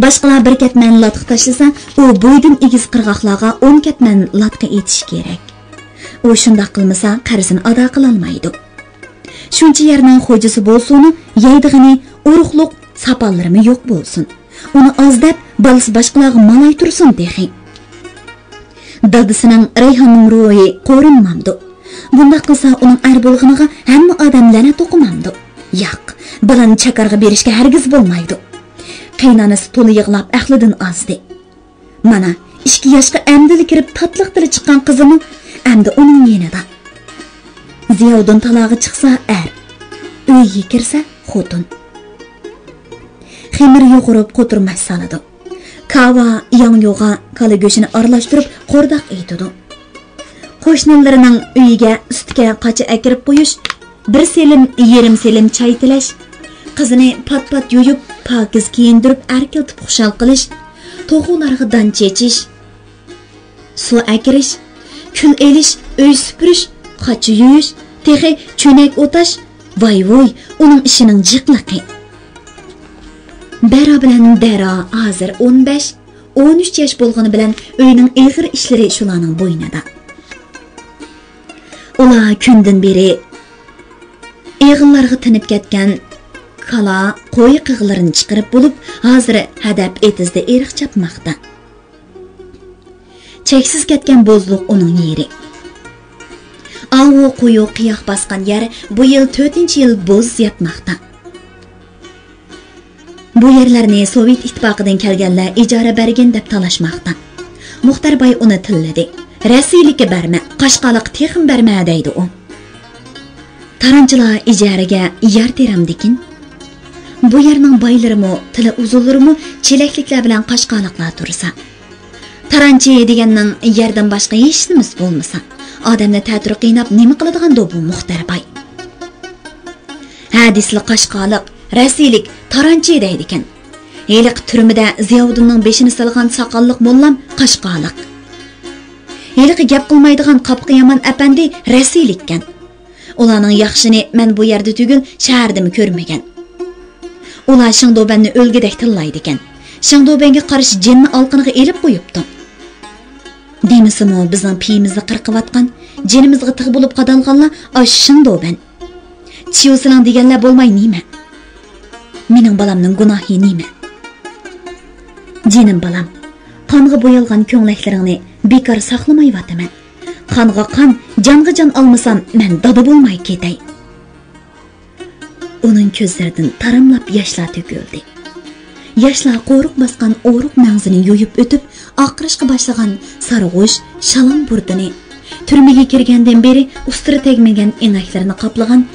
باشقىلار بىر كەتمەن لاتقا تاشلىسا، ئۇ بويدىن ئېگىز قىرغاقلارغا ئون كەتمەن لاتقا ئېتىشى كېرەك. ئۇ شۇنداق قىلمىسا، قەرزىنى ئادا قىلالمايدۇ. شۇنچە يەرنىڭ خوجىسى بولسىمۇ، يەيدىغىنى ئۇرۇقلۇق ساپانلىرىمۇ يوق بولسۇن. ئۇنى ئاز دەپ، بالىسى باشقىلارغا مالاي تۇرسۇن تېخى. دادىسىنىڭ رەيھاننىڭ روھى قورۇنمامدۇ؟ بۇنداق قىلسا، ئۇنىڭ ئەر بولغىنىغا ھەممە ئادەم لەنەت ئوقۇمامدۇ؟ ياق، بالىنى چاكارغا بېرىشكە ھەرگىز بولمايدۇ. قېيىنئانىسى تولا يىغلاپ ئەقلىدىن ئازدى. مانا، ئىككى ياشقا ئەمدىلا كىرىپ تاتلىق تىلى چىققان قىزىمۇ ئەمدى ئۇنىڭ يېنىدا. زىياۋۇدۇن تالاغا چىقسا ئەر، ئۆيگە كىرسە خوتۇن. خېمىر يۇغۇرۇپ قوتۇرماچ سالىدۇ. كاۋا، ياڭيۇغا كالا گۆشىنى ئارىلاشتۇرۇپ قورداق ئېيتىدۇ. قوشنىلىرىنىڭ ئۆيىگە سۈتكە قاچا ئەكىرىپ قويۇش، بىر سېلىم، يېرىم سېلىم چاي تىلەش، قىزىنى پات-پات يۇيۇپ، پاكىز كىيىندۈرۈپ، ئەركىلىتىپ خۇشال قىلىش، توخۇلارغا دان چېچىش، سۇ ئەكىرىش، كۈل ئېلىش، ئۆي سۈپۈرۈش، قاچا يۇيۇش، تېخى چۆنەك ئوتاش، ۋاي-ۋۇي، ئۇنىڭ ئىشىنىڭ جىقلىقى. بەرا بىلەن دەرا ھازىر ئون بەش، ئون ئۈچ ياش بولغىنى بىلەن ئۆينىڭ ئېغىر ئىشلىرى شۇلارنىڭ بوينىدا. ئۇلار كۈندىن بېرى ئېغىللارغا تىنىپ كەتكەن كالا، قوي قىغلىرىنى چىقىرىپ بولۇپ، ھازىر ھەدەپ ئېتىزدا ئېرىق چاپماقتا. چەكسىز كەتكەن بوزلۇق ئۇنىڭ يېرى. ئاۋۇ قويۇق قىياق باسقان يەر بۇ يىل تۆتىنچى يىل بوز ياتماقتا. بۇ يەرلەرنى سوۋېت ئىتتىپاقىدىن كەلگەنلەر ئىجارە بەرگىن دەپ تالاشماقتا. مۇختەر باي ئۇنى تىللىدى. رەسىيلىككە بەرمە، قاشقالىققا تېخىمۇ بەرمە دەيدۇ ئۇ. تارانچىلار ئىجارىگە يەر تېرەمدىكىن؟ بۇ يەرنىڭ بايلىرىمۇ، تىلى ئۇزۇنلىرىمۇ چېلەكلىكلەر بىلەن قاشقالىقلار تۇرسا. تارانچى دېگەننىڭ يەردىن باشقا ھېچ نېمىسى بولمىسا، ئادەمنى تەتۈر قىيناپ نېمە قىلىدىغاندۇ بۇ مۇختەر باي؟ ھە دېسىلا قاشقالىق، رەسىيلىك، تارانچى دەيدىكەن. ھېلىقى تۈرمىدە زىياۋۇدۇننىڭ بېشىنى سالغان ساقاللىق موللام قاشقالىق. ھېلىقى گەپ قىلمايدىغان قاپىقى يامان ئەپەندى رەسىيلىككەن. ئۇلارنىڭ ياخشىنى مەن بۇ يەردە تۈگۈل، شەھەردىمۇ كۆرمىگەن. ئۇلار شېڭدۇبەننى ئۆلگۈدەك تىللايدىكەن. شېڭدۇبەنگە قارشى جېنىنى ئالقىنىغا ئېلىپ قويۇپتۇ. دېمىسىمۇ بىزنىڭ پېيىمىزنى قىرقىۋاتقان، جېنىمىزغا تىغ بولۇپ قادالغانلار ئاشۇ شېڭدۇبەن. چيۇسىلىڭ دېگەنلەر بولماي نېمە؟ مېنىڭ بالامنىڭ گۇناھى نېمە؟ جېنىم بالام، قانغا بويالغان كۆڭلەكلىرىڭنى بىكار ساقلىمايۋاتىمەن. قانغا قان، جانغا جان ئالمىسام، مەن دادا بولماي كېتەي. ئۇنىڭ كۆزلىرىدىن تاراملاپ ياشلار تۆكۈلدى. ياشلار قورۇق باسقان ئورۇق مەڭزىنى يۇيۇپ ئۆتۈپ، ئاقىرىشقا باشلىغان سارغۇچ، شالاڭ بۇرۇتىنى، تۈرمىگە كىرگەندىن بېرى ئۇستىرى تەگمىگەن ئېڭەكلىرىنى قاپلىغان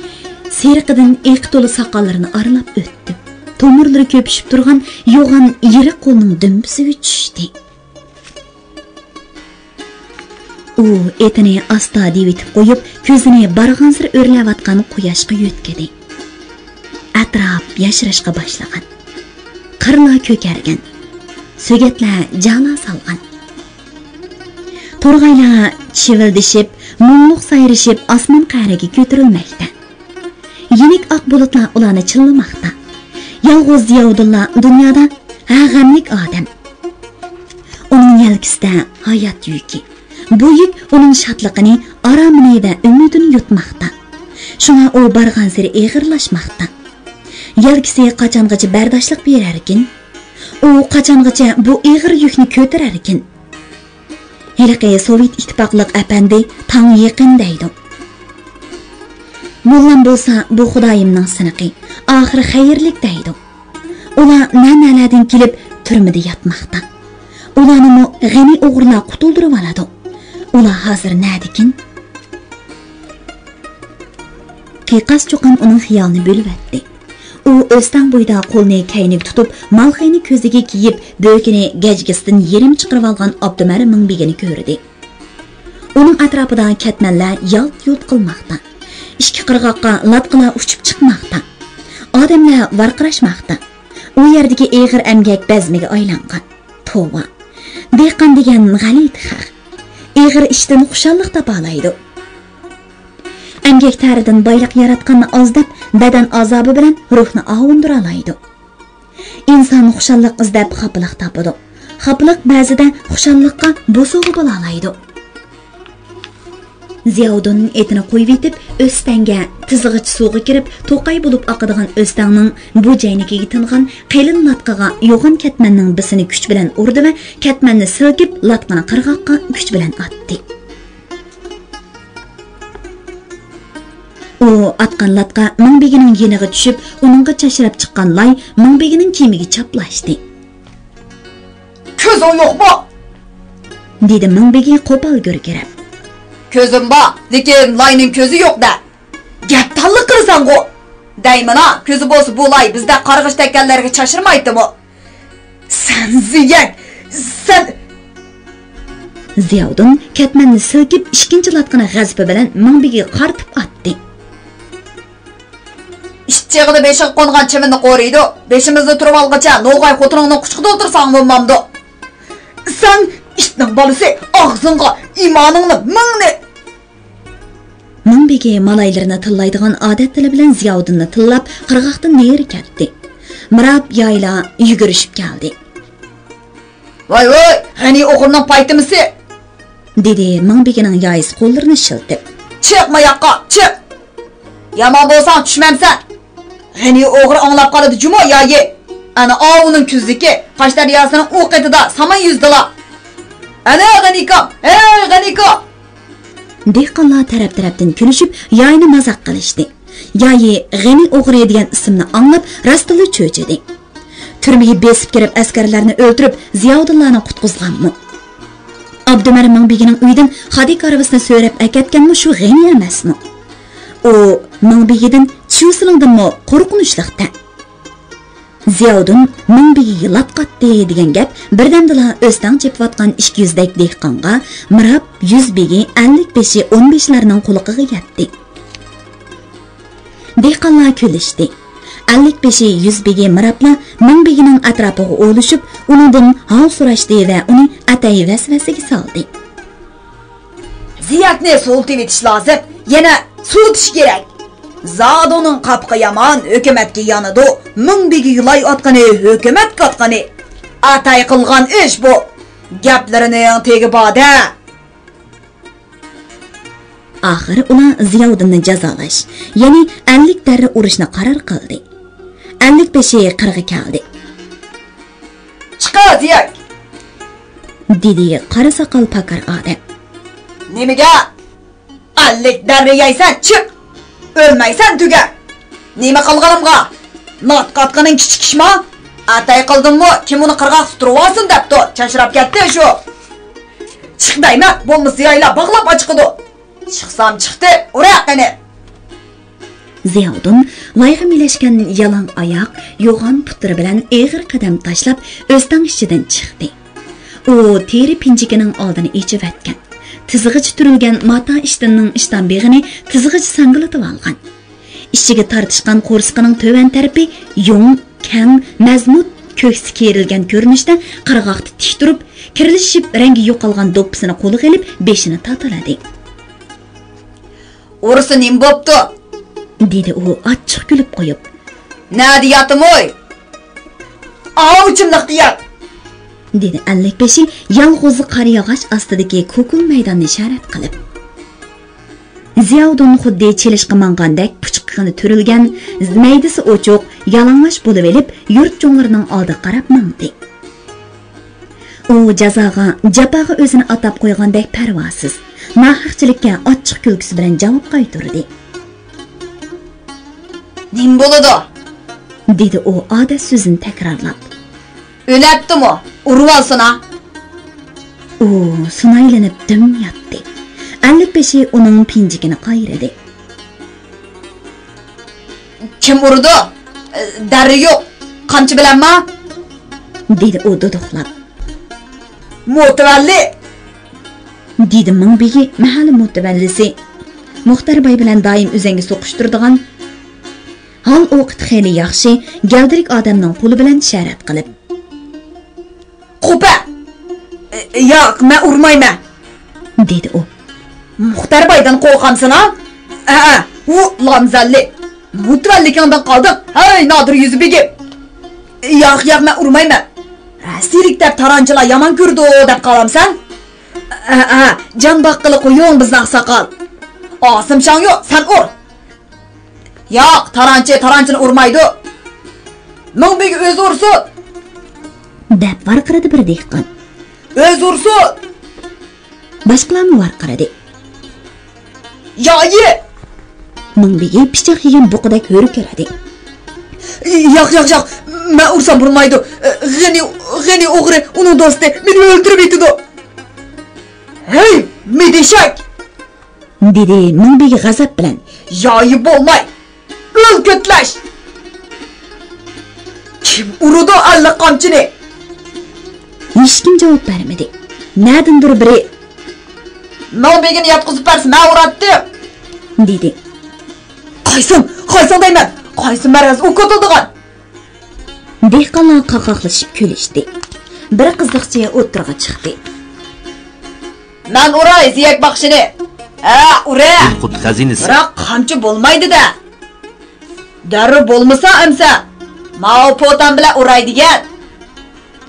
سېرىقىدىن ئېقى تولا ساقاللىرىنى ئارىلاپ ئۆتتى. تومۇرلىرى كۆپۈشۈپ تۇرغان يوغان يىرىق قولىنىڭ دۈمبىسىگە چۈشتى. ئۇ ئېتىنى ئاستا دېۋىتىپ قويۇپ، كۆزىنى بارغانسېرى ئۆرلەۋاتقان قۇياشقا يۆتكىدى. ئەتراپ ياشىرىشقا باشلىغان. قىرلار كۆكەرگەن. سۆگەتلەر جالا سالغان. تورغايلار چىۋىلدىشىپ، مۇڭلۇق سايرىشىپ ئاسمان قەرىگە كۆتۈرۈلمەكتە. يېنىك ئاق بۇلۇتلار ئۇلارنى چىللىماقتا. يالغۇز زىياۋۇدۇنلا دۇنيادا ھە غەملىك ئادەم. ئۇنىڭ يەلكىسىدە ھايات يۈكى. بۇ يۈك ئۇنىڭ شادلىقىنى، ئارامىنى ۋە ئۈمىدىنى يۇتماقتا. شۇڭا ئۇ بارغانسېرى ئېغىرلاشماقتا. يەلكىسى قاچانغىچە بەرداشلىق بېرەركىن؟ ئۇ قاچانغىچە بۇ ئېغىر يۈكنى كۆتۈرەركىن؟ ھېلىقى سوۋېت ئىتتىپاقلىق ئەپەندى تاڭ يېقىن دەيدۇ. موللام بولسا بۇ خۇدايىمنىڭ سىنىقى، ئاخىرى خەيرلىك دەيدۇ. ئۇلار نە-نەلەردىن كېلىپ تۈرمىدە ياتماقتا. ئۇلارنىمۇ غېنى ئوغرىلار قۇتۇلدۇرۇۋالىدۇ. ئۇلار ھازىر نەدىكىن؟ قىيقاس چۇقان ئۇنىڭ خىيالىنى بۆلۈۋەتتى. ئۇ ئۆستەڭ بويىدا قولىنى كەينىگە تۇتۇپ، مالخىينى كۆزىگە كىيىپ، بۆكىنى گەجگىسىدىن يېرىم چىقىرىۋالغان ئابدۇمەر مىڭبېگىنى كۆردى. ئۇنىڭ ئەتراپىدا كەتمەنلەر يالت-يۇلت قىلماقتا. ئىككى قىرغاققا لاتقىلار ئۇچۇپ چىقماقتا. ئادەملەر ۋارقىراشماقتا. ئۇ يەردىكى ئېغىر ئەمگەك بەزمىگە ئايلانغان. توۋا! دېھقان دېگەن غەلىتە خەق. ئېغىر ئىشتىن خۇشاللىق تاپالايدۇ. ئەمگەك تەرىدىن بايلىق ياراتقاننى ئاز دەپ، بەدەن ئازابى بىلەن روھنى ئاۋۇندۇرالايدۇ. ئىنسان خۇشاللىق ئىزدەپ خاپىلىق تاپىدۇ. خاپىلىق بەزىدە خۇشاللىققا بوسۇغا بولالايدۇ. زىياۋۇدۇن ئېتىنى قويۇۋېتىپ، ئۆستەڭگە، تىزىغىچە سۇغا كىرىپ، توقاي بولۇپ ئاقىدىغان ئۆستەڭنىڭ بۇ جەينىكىگە تىنغان قېلىن لاتقىغا يوغان كەتمەننىڭ بىسىنى كۈچ بىلەن ئۇردى ۋە كەتمەننى سىلكىپ، لاتقىنى قىرغاققا كۈچ بىلەن ئاتتى. ئۇ ئاتقان لاتقا مىڭبېگىنىڭ يېنىغا چۈشۈپ، ئۇنىڭغا چاچراپ چىققان لاي مىڭبېگىنىڭ كىيىمىگە چاپلاشتى. «كۆزۈڭ يوقمۇ؟» دېدى مىڭبېگى قوپال گۈركىرەپ. «كۆزۈم بار، لېكىن لاينىڭ كۆزى يوق-دە.» «گەپ تاللا قىلىسەنغۇ! دەيمەنا، كۆزى بولسا بۇ لاي بىزدەك قارغىش تەگكەنلەرگە چاچرىمايتتىمۇ؟» «سەن زىيەن! سەن!» زىياۋۇدۇن كەتمەننى سىلكىپ، ئىككىنچى لاتقىنى غەزىپى بىلەن مىڭبېگىگە قارىتىپ ئاتتى. «ئىت چېغىدا بېشىغا قونغان چىۋىننى قورۇيدۇ. بېشىمىزدا تۇرۇۋالغۇچە نوغاي خوتۇنۇڭنىڭ قۇچىقىدا ئولتۇرساڭ بولمامدۇ؟» «سەن ئىتنىڭ بالىسى، ئاغزىڭغا ئىمانىڭنى مىڭنى!» مىڭبېگى مالايلىرىنى تىللايدىغان ئادەت تىلى بىلەن زىياۋۇدۇننى تىللاپ، قىرغاقتىن نېرى كەتتى. مىراب يايلا يۈگۈرۈشۈپ كەلدى. ۋاي ۋاي، غېنى ئوغرىنىڭ پايتىمىسى! دېدى مىڭبېگىنىڭ يايىسى قوللىرىنى شىلتىپ. چىق ماياققا، چىق! يامان بولساڭ چۈشمەمسەن! غېنى ئوغرى ئاڭلاپ قالىدۇ جۇمۇ يايى! ئەنە ئاۋۇنىڭ كۈزلۈكى، قاش دەرياسىنىڭ ئۇ قېتىدا سامان يۈزىدىلا! ئەنە غېنىكام، ھەي غېنىكام! دېھقانلار تەرەپ-تەرەپتىن كۈلۈشۈپ، ياينى مازاق قىلىشتى. يايى غېنى ئوغرى دېگەن ئىسىمنى ئاڭلاپ، راستتىنلا چۆچۈدى. تۈرمىگە بېسىپ كىرىپ، ئەسكەرلەرنى ئۆلتۈرۈپ، زىياۋۇدۇنلارنى قۇتقۇزغانمۇ؟ ئابدۇمەر مىڭبېگىنىڭ ئۆيىدىن خادىكارىۋىسىنى سۆرەپ ئەكەتكەنمۇ شۇ غېنى ئەمەسمۇ؟ ئۇ مىڭبېگىدىن، چيۇسىلىڭدىنمۇ قورقۇنچلۇق-تە. زىياۋۇدۇن مىڭبېگىگە لات قاتتى دېگەن گەپ بىردەمدىلا ئۆستەڭ چېپىۋاتقان ئىككى يۈزدەك دېھقانغا، مىراب، يۈزبېگى، ئەللىكبېشى، ئونبېشىلارنىڭ قۇلىقىغا يەتتى. دېھقانلار كۈلۈشتى. ئەللىكبېشى، يۈزبېگى، مىرابلار مىڭبېگىنىڭ ئەتراپىغا ئولىشىپ، ئۇنىڭدىن ھال سوراشتى ۋە ئۇنى ئەتەي ۋەسۋەسىگە سالدى. زىيەكنى سوۋۇتۇۋېتىش لازىم، يەنە سوۋۇتۇش كېرەك. زادۇنىڭ قاپىقى يامان، ھۆكۈمەتكە يانىدۇ. مىڭبېگىگە لاي ئاتقىنى، ھۆكۈمەتكە ئاتقىنى. ئەتەي قىلغان ئىش بۇ. گەپلىرىنىڭ تېگى بار-دە. ئاخىرى ئۇلار زىياۋۇدۇننى جازالاش، يەنى ئەللىك دەررە ئۇرۇشنى قارار قىلدى. ئەللىكبېشى قىرغا كەلدى. چىقار زىيەك! دېدى قارا ساقال پاكار ئادەم. نېمىگە؟ ئەللىك دەررە يەيسەن، چىق! ئۆلمەيسەن، تۈگە! نېمە قىلغىنىمغا؟ لات قاتقىنىڭ كىچىك ئىشما؟ ئەتەي قىلدىممۇ، كىم ئۇنى قىرغاقتا تۇرۇۋالسۇن دەپتۇ، چاچراپ كەتتى شۇ. چىق دەيمەن، بولمىسا يايلا باغلاپ ئاچىقىدۇ. چىقسام چىقتى، ئۇرە قېنى! زىياۋۇدۇن لايغا مىلەشكەن يالاڭ ئاياق، يوغان پۇتلىرى بىلەن ئېغىر قەدەم تاشلاپ، ئۆستەڭ ئىچىدىن چىقتى. ئۇ تېرە پىنجىكىنىڭ ئالدىنى ئېچىۋەتكەن. تىزىغىچە تۈرۈلگەن ماتا ئىشتىنىنىڭ ئىشتان بېغىنى تىزىغىچە ساڭگىلىتىۋالغان. ئىچىگە تارتىشقان قورسىقىنىڭ تۆۋەن تەرىپى يۇڭ، كەڭ، مەزمۇت، كۆكسى كېرىلگەن كۆرۈنۈشتە قىرغاقتا تىك تۇرۇپ، كىرلىشىپ رەڭگى يوقالغان دوپپىسىنى قولىغا ئېلىپ، بېشىنى تاتىلىدى. ئۇرسا نېمە بوپتۇ؟ دېدى ئۇ ئاچچىق كۈلۈپ قويۇپ. نەدە ياتىمۇي؟ ئاۋۇ چىملىقتا يات! دېدى ئەللىكبېشى يالغۇز قارا ياغاچ ئاستىدىكى كوكۇل مەيداننى ئىشارەت قىلىپ. زىياۋۇدۇن خۇددى چېلىشقا ماڭغاندەك پۇچۇقىغىنى تۈرۈلگەن، مەيدىسى ئوچۇق، يالاڭاچ بولۇۋېلىپ، يۇرت چوڭلىرىنىڭ ئالدىغا قاراپ ماڭدى. ئۇ جازاغا، جاپاغا ئۆزىنى ئاتاپ قويغاندەك پەرۋاسىز، ناھەقچىلىككە ئاچچىق كۈلكىسى بىلەن جاۋاب قايتۇردى. نېمە بولىدۇ؟ دېدى ئۇ ئادەت سۆزىنى تەكرارلاپ. ئۆلەپتىمۇ؟ ئۇرۇۋالسىنا! ئۇ سۇنايلىنىپ دۈم ياتتى. ئەللىكبېشى ئۇنىڭ پىنجىكىنى قايرىدى. كىم ئۇرىدۇ؟ دەررە يوق. قامچا بىلەنما؟ دېدى ئۇ دۇدۇقلاپ. مۇتەۋەللى! دېدى مىڭبېگى مەھەللە مۇتەۋەللىسى. مۇختەر باي بىلەن دائىم ئۆزەڭگە سوقۇشتۇرىدىغان، ھال ئوقىتى خېلى ياخشى، گەلدىرىك ئادەمنىڭ قولى بىلەن ئىشارەت قىلىپ. قوپە! ياق، مەن ئۇرمايمەن! دېدى ئۇ. مۇختەر بايدىن قورقامسىنا؟ ھەئە، ئۇ لامزەللى. مۇتەۋەللىكىڭدىن قالدىڭ، ھەي نادىر يۈزى بېگىم! ياق، ياق، مەن ئۇرمايمەن. سېرىك دەپ تارانچىلار يامان كۆرىدۇ دەپ قالامسەن؟ ھەئە، جان باققىلى قويۇڭ بىزنى ئاقساقال. ئاسىم شاڭيۇ، سەن ئۇر! ياق، تارانچى تارانچىنى ئۇرمايدۇ. مىڭبېگى ئۆزى ئۇرسۇن! دەپ ۋارقىرىدى بىر دېھقان. ئۆزى ئۇرسۇن! باشقىلارمۇ ۋارقىرىدى. يايى! مىڭبېگى پىچاق يېگەن بۇقىدەك ھۆركىرىدى. ياق، ياق، ياق! مەن ئۇرسام بولمايدۇ. غېنى، غېنى ئوغرى، ئۇنىڭ دوستى مېنى ئۆلتۈرۈۋېتىدۇ. ھەي، مىدىشەك! دېدى مىڭبېگى غەزەپ بىلەن. يايى بولماي! ئۆل كۆتلەش! كىم ئۇرىدۇ ئەللىك قامچىنى؟ ھېچكىم جاۋاب بەرمىدى. نەدىندۇر بىرى. مىڭبېگىنى ياتقۇزۇپ بەرسە مەن ئۇراتتىم! دېدى. قايسىڭ، قايسىڭ دەيمەن! قايسى مەرەز ئوق ئاتىدىغان؟ دېھقانلار قاقاقلىشىپ كۈلۈشتى. بىر قىزىقچى ئوتتۇرىغا چىقتى. مەن ئۇراي زىيەك باخشىنى! ھە، ئۇرە! گۈل قۇت خەزىنىسى. بىراق قامچا بولمايدۇ-دە. دەررۇ بولمىسا ئەمسە، ماۋۇ پوتام بىلەن ئۇراي دېگەن.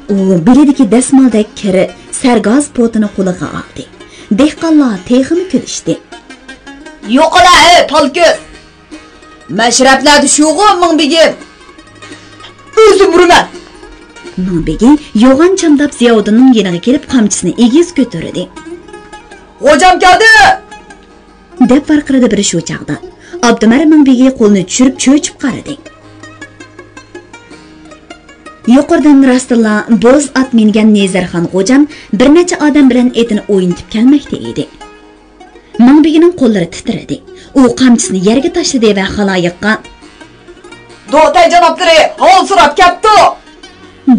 ئۇ بېلىدىكى دەسمالدەك كىر سەرگاز پوتىنى قولىغا ئالدى. دېھقانلار تېخىمۇ كۈلۈشتى. يوقىلا، ھەي، پالكۆز! مەشرەپلەردە شۇغۇ مىڭبېگىم. ئۆزۈم ئۇرىمەن! مىڭبېگى يوغان چامداپ زىياۋۇدۇننىڭ يېنىغا كېلىپ قامچىسىنى ئېگىز كۆتۈردى. غوجام كەلدى! دەپ ۋارقىرىدى بىرى شۇ چاغدا. ئابدۇمەر مىڭبېگى قولىنى چۈشۈرۈپ چۆچۈپ قارىدى. يۇقىرىدىن راستتىنلا بوز ئات مىنگەن نېزەرخان غوجام بىر نەچچە ئادەم بىلەن ئېتىنى ئوينىتىپ كەلمەكتە ئىدى. مىڭبېگىنىڭ قوللىرى تىترىدى. ئۇ قامچىسىنى يەرگە تاشلىدى ۋە خالايىققا، دوتەي جانابلىرى ھال سوراپ كەپتۇ!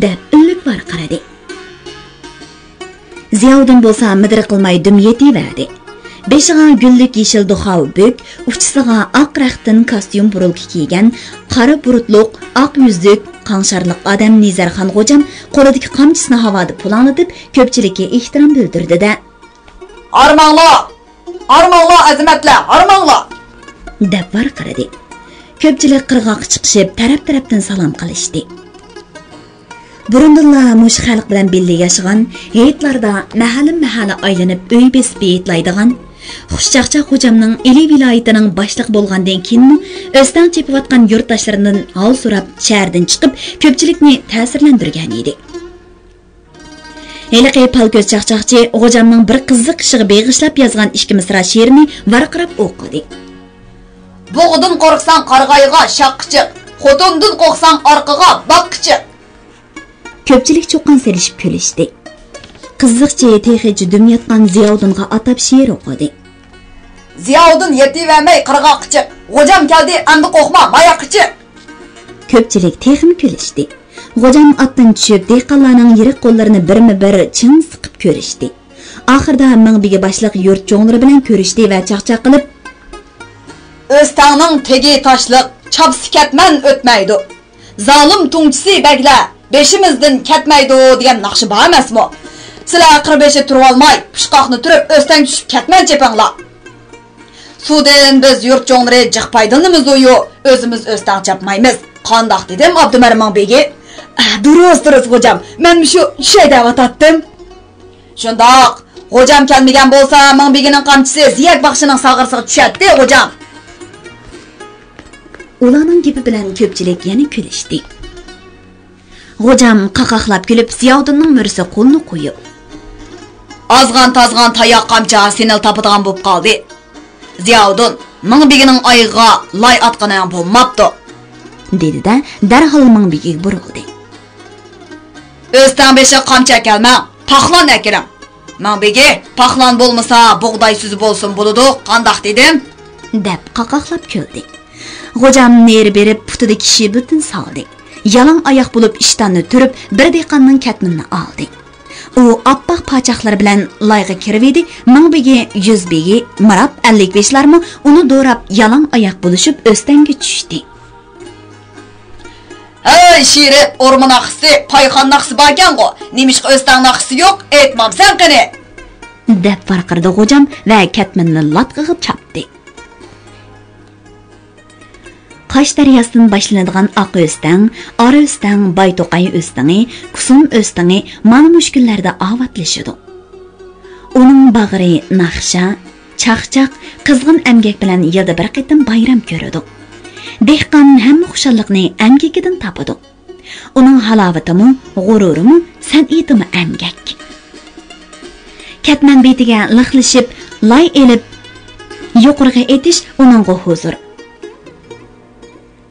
دەپ ئۈنلۈك ۋارقىرىدى. زىياۋۇدۇن بولسا مىدىر قىلماي دۈم يېتىۋەردى. بېشىغا گۈللۈك يېشىل دوخاۋا بۆك، ئۇچىسىغا ئاق رەختتىن كاستيۇم بۇرۇلكا كىيگەن، قارا بۇرۇتلۇق، ئاق يۈزلۈك، قاڭشارلىق ئادەم نېزەرخان غوجام قولىدىكى قامچىسىنى ھاۋادا پۇلاڭلىتىپ، كۆپچىلىككە ئېھتىرام بىلدۈردى-دە. ھارماڭلار! ھارماڭلار، ئەزىمەتلەر، ھارماڭلار! دەپ ۋارقىرىدى. كۆپچىلىك قىرغاققا چىقىشىپ، تەرەپ-تەرەپتىن سالام قىلىشتى. بۇرۇندىنلا مۇشۇ خەلق بىلەن بىللە ياشىغان، ھېيتلاردا مەھەللىمۇ مەھەللە ئايلىنىپ ئۆي بېسىپ ھېيتلايدىغان، خۇش چاقچاق غوجامنىڭ ئىلى ۋىلايىتىنىڭ باشلىقى بولغاندىن كېيىنمۇ ئۆستەڭ چېپىۋاتقان يۇرتداشلىرىدىن ھال سوراپ، شەھەردىن چىقىپ، كۆپچىلىكنى تەسىرلەندۈرگەن ئىدى. ھېلىقى پالكۆز چاقچاقچى غوجامنىڭ بىر قىزىق ئىشىغا بېغىشلاپ يازغان ئىككى مىسرا شېئىرىنى ۋارقىراپ ئوقۇدى. بۇغدىن قورقساڭ، قارىغايغا شاققا چىق، خوتۇندىن قورقساڭ، ئارقىغا باققا چىق. كۆپچىلىك چۇقان سېلىشىپ كۈلۈشتى. قىزىقچى تېخىچە دۈم ياتقان زىياۋۇدۇنغا ئاتاپ شېئىر ئوقۇدى. زىياۋۇدۇن يېتىۋەرمەي قىرغاققا چىق، غوجام كەلدى، ئەمدى قورقما، ماياققا چىق. كۆپچىلىك تېخىمۇ كۈلۈشتى. غوجام ئاتتىن چۈشۈپ، دېھقانلارنىڭ يىرىك قوللىرىنى بىرمۇ بىر چىڭ سىقىپ كۆرۈشتى. ئاخىرىدا مىڭبېگى باشلىق يۇرت چوڭلىرى بىلەن كۆرۈشتى ۋە چاقچاق قىلىپ، ئۆستەڭنىڭ تېگى تاشلىق، چاپسا كەتمەن ئۆتمەيدۇ. زالىم تۇڭچىسى بەگلەر بېشىمىزدىن كەتمەيدۇ دېگەن ناخشا بار ئەمەسمۇ؟ سىلەر قىر بېشى تۇرۇۋالماي، پۇچقاقنى تۈرۈپ، ئۆستەڭ چۈشۈپ كەتمەن چېپىڭلار. سۇدىن بىز يۇرت چوڭلىرى جىق پايدىلىنىمىزۇيۇ، ئۆزىمىز ئۆستەڭ چاپمايمىز. قانداق دېدىم، ئابدۇمەر مىڭبېگى؟ ئەھ، دۇرۇس، دۇرۇس، غوجام. مەن مۇشۇ چۈشەي دەۋاتاتتىم. شۇنداق. غوجام كەلمىگەن بولسا، مىڭبېگىنىڭ قامچىسى زىيەك باخشىنىڭ ساغرىسىغا چۈشەتتى، غوجام. ئۇلارنىڭ گېپى بىلەن كۆپچىلىك يەنە كۈلۈشتى. غوجام قاقاقلاپ كۈلۈپ، زىياۋۇدۇننىڭ مۈرىسىگە قولىنى قويۇپ، ئازغان-تازغان تاياق قامچا سېنىلا تاپىدىغان بولۇپ قالدى. زىياۋۇدۇن، مىڭبېگىنىڭ ئايىغىغا لاي ئاتقىنىڭ بولماپتۇ، دېدى-دە، دەرھال مىڭبېگىگە بۇرۇلدى. ئۆستەڭ بېشىغا قامچا ئەكەلمەڭ، پاخلان ئەكىلىڭ. مىڭبېگى، پاخلان بولمىسا، بۇغداي سۈزە بولسىمۇ بولىدۇ، قانداق دېدىم؟ دەپ قاقاقلاپ كۈلدى. غوجام نېرى بېرىپ، پۇتىدىكى شىبىتىنى سالدى. يالاڭ ئاياق بولۇپ، ئىشتاننى تۈرۈپ، بىر دېھقاننىڭ كەتمىنىنى ئالدى. ئۇ ئاپئاق پاچاقلىرى بىلەن لايغا كىرىۋىدى، مىڭبېگى، يۈزبېگى، مىراپ، ئەللىكبېشىلارمۇ ئۇنى دوراپ، يالاڭ ئاياق بولۇشۇپ، ئۆستەڭگە چۈشتى. ھەي، شېرىپ، ئورما ناخشىسى، پايخان ناخشىسى باركەنغۇ، نېمىشقا ئۆستەڭ ناخشىسى يوق، ئېيتمامسەن قېنى؟ دەپ ۋارقىرىدى غوجام ۋە كەتمىنىنى لاتقىغا چاپتى. قاش دەرياسىدىن باشلىنىدىغان ئاق ئۆستەڭ، ئارا ئۆستەڭ، بايتوقاي ئۆستىڭى، كۇسۇم ئۆستىڭى مانا مۇشۇ كۈنلەردە ئاۋاتلىشىدۇ. ئۇنىڭ باغرى ناخشا، چاقچاق، قىزغىن ئەمگەك بىلەن يىلدا بىر قېتىم بايرام كۆرىدۇ. دېھقان ھەممە خۇشاللىقنى ئەمگىكىدىن تاپىدۇ. ئۇنىڭ ھالاۋىتىمۇ، غۇرۇرىمۇ، سەنئىتىمۇ ئەمگەك. كەتمەن بېتىگە لىخلىشىپ، لاي ئېلىپ، يۇقىرىغا ئېتىش ئۇنىڭغا ھۇزۇر.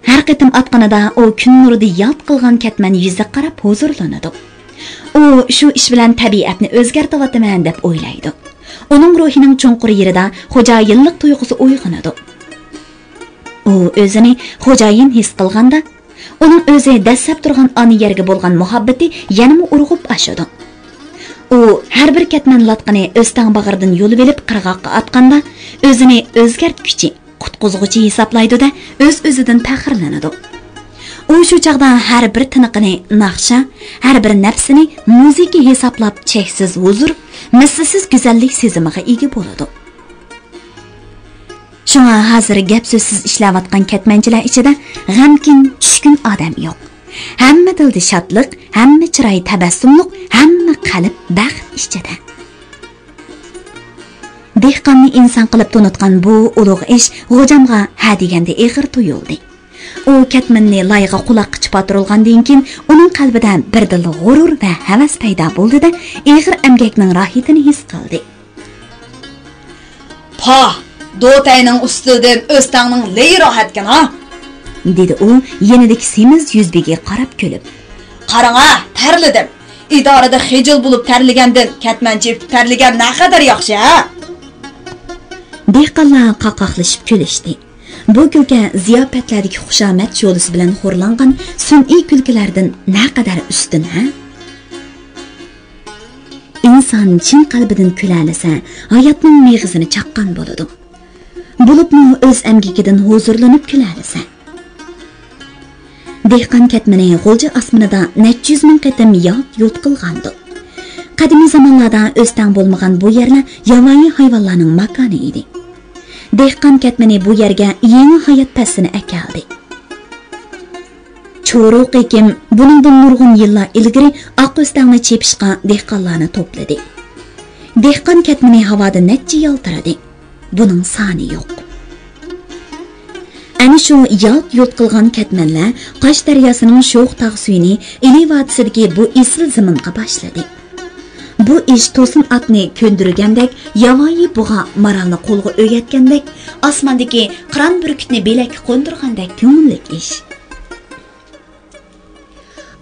ھەر قېتىم ئاتقىنىدا ئۇ كۈن نۇرىدا يالت قىلغان كەتمەن يۈزىگە قاراپ ھۇزۇرلىنىدۇ. ئۇ شۇ ئىش بىلەن تەبىئەتنى ئۆزگەرتىۋاتىمەن دەپ ئويلايدۇ. ئۇنىڭ روھىنىڭ چوڭقۇر يېرىدا خوجايىنلىق تۇيغۇسى ئويغىنىدۇ. ئۇ ئۆزىنى خوجايىن ھېس قىلغاندا، ئۇنىڭ ئۆزى دەسسەپ تۇرغان ئانا يەرگە بولغان مۇھەببىتى يەنىمۇ ئۇرغۇپ ئاشىدۇ. ئۇ ھەر بىر كەتمەن لاتقىنى ئۆستەڭ باغرىدىن يۇلۇۋېلىپ قىرغاققا ئاتقاندا، ئۆزىنى ئۆزگەرتكۈچى، قۇتقۇزغۇچى ھېسابلايدۇ-دە، ئۆز-ئۆزىدىن پەخىرلىنىدۇ. ئۇ شۇ چاغدا ھەر بىر تىنىقىنى ناخشا، ھەر بىر نەپىسىنى مۇزىكا ھېسابلاپ، چەكسىز ھۇزۇر، مىسلىسىز گۈزەللىك سېزىمىغا ئىگە بولىدۇ. شۇڭا ھازىر گەپ-سۆزسىز ئىشلەۋاتقان كەتمەنچىلەر ئىچىدە غەمكىن، چۈشكۈن ئادەم يوق. ھەممە تىلدا شادلىق، ھەممە چىراي تەبەسسۇملۇق، ھەممە قەلب بەخت ئىچىدە. دېھقاننى ئىنسان قىلىپ تونۇتقان بۇ ئۇلۇغ ئىش غوجامغا ھە دېگەندە ئېغىر تۇيۇلدى. ئۇ كەتمەننى لايغا قۇلاققىچە پاتۇرۇلغاندىن كېيىن، ئۇنىڭ قەلبىدە بىردىنلا غۇرۇر ۋە ھەۋەس پەيدا بولدى-دە، ئېغىر ئەمگەكنىڭ راھىتىنى ھېس قىلدى. پاھ، دوتەينىڭ ئۈستىدىن ئۆستەڭنىڭ لېيى راھەتكەن ھا! دېدى ئۇ يېنىدىكى سېمىز يۈزبىگە قاراپ كۈلۈپ. قاراڭا، تەرلىدىم. ئىدارىدە خىجىل بولۇپ تەرلىگەندىن كەتمەنچى تەرلىگەن نەقەدەر ياخشى ھە! دېھقانلار قاقاقلىشىپ كۈلۈشتى. بۇ كۈلكە زىياپەتلەردىكى خۇشامەت شولىسى بىلەن خورلانغان سۈنئىي كۈلكىلەردىن نەقەدەر ئۈستۈن ھە! ئىنسان چىن قەلبىدىن كۈلەلىسە، ھاياتنىڭ مېغىزىنى چاققان بولىدۇ. بولۇپمۇ ئۆز ئەمگىكىدىن ھۇزۇرلىنىپ كۈلەلىسە. دېھقان كەتمىنى غۇلجا ئاسمىنىدا نەچچە يۈز مىڭ قېتىم يالت-يۇلت قىلغانىدى. قەدىمىي زامانلاردا ئۆستەڭ بولمىغان بۇ يەرلەر ياۋايى ھايۋانلارنىڭ ماكانى ئىدى. دېھقان كەتمىنى بۇ يەرگە يېڭى ھايات پەسلىنى ئەكەلدى. چورۇق ھېكىم بۇنىڭدىن نۇرغۇن يىللار ئىلگىرى ئاق ئۆستەڭنى چېپىشقا دېھقانلارنى توپلىدى. دېھقان كەتمىنى ھاۋادا نەچچە يالتىرىدى. بۇنىڭ سانى يوق. ئەنە شۇ يالت-يۇلت قىلغان كەتمەنلەر قاش دەرياسىنىڭ شوخ تاغ سۈيىنى ئىلى ۋادىسىدىكى بۇ ئېسىل زېمىنغا باشلىدى. بۇ ئىش توسۇن ئاتنى كۆندۈرگەندەك، ياۋايى بۇغا مارالنى قولغا ئۆگەتكەندەك، ئاسماندىكى قىران بۈركۈتنى بېلەككە قوندۇرغاندەك كۆڭۈللۈك ئىش.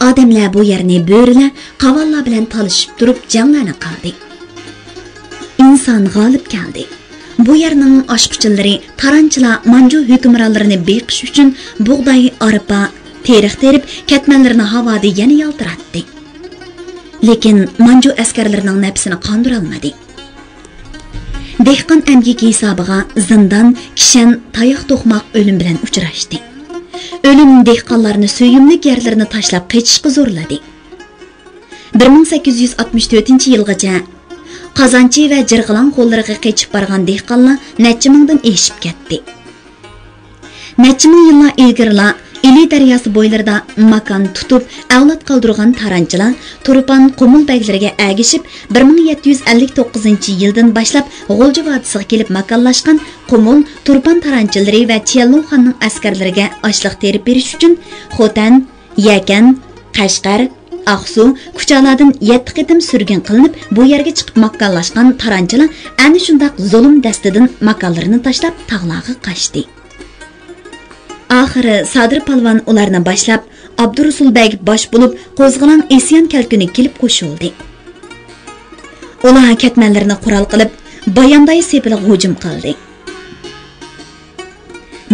ئادەملەر بۇ يەرنى بۆرىلەر، قاۋانلار بىلەن تالىشىپ تۇرۇپ جەڭلەنە قىلدى. ئىنسان غالىب كەلدى. بۇ يەرنىڭ ئاشقۇچىلىرى، تارانچىلار مانجۇ ھۆكۈمرانلىرىنى بېقىش ئۈچۈن بۇغداي، ئارپا، تېرىق تېرىپ، كەتمەنلىرىنى ھاۋادا يەنە يالتىراتتى. لېكىن مانجۇ ئەسكەرلىرىنىڭ نەپسىنى قاندۇرالمىدى. دېھقان ئەمگىكى ھېسابىغا زىندان، كىشەن، تاياق توقماق ئۆلۈم بىلەن ئۇچراشتى. ئۆلۈم دېھقانلارنى سۆيۈملۈك يەرلىرىنى تاشلاپ قېچىشقا زورلىدى. بىر مىڭ سەككىز يۈز ئاتمىش تۆتىنچى يىلغىچە قازانچى ۋە جىرغىلاڭ قوللىرىغا قېچىپ بارغان دېھقانلار نەچچە مىڭدىن ئېشىپ كەتتى. نەچچە مىڭ يىللار ئىلگىرىلا ئىلى دەرياسى بويلىرىدا ماكان تۇتۇپ، ئەۋلاد قالدۇرغان تارانچىلار تۇرپان، قۇمۇل بەگلىرىگە ئەگىشىپ، بىر مىڭ يەتتە يۈز ئەللىك توققۇزىنچى يىلدىن باشلاپ غۇلجا ۋادىسىغا كېلىپ ماكانلاشقان قۇمۇل، تۇرپان تارانچىلىرى ۋە چيەنلۇخاننىڭ ئەسكەرلىرىگە ئاشلىق تېرىپ بېرىش ئۈچۈن خوتەن، يەكەن، قەشقەر، ئاقسۇ، كۇچالاردىن يەتتە قېتىم سۈرگۈن قىلىنىپ، بۇ يەرگە چىقىپ ماكانلاشقان تارانچىلار ئەنە شۇنداق زۇلۇم دەستىدىن ماكانلىرىنى تاشلاپ تاغلارغا قاچتى. ئاخىرى سادىر پالۋان ئۇلارنى باشلاپ، ئابدۇرۇسۇل بەگ باش بولۇپ، قوزغىلاڭ ئىسيان كەلكۈنىگە كېلىپ قوشۇلدى. ئۇلار كەتمەنلىرىنى قورال قىلىپ، بايانداي سېپىلىغا ھۇجۇم قىلدى.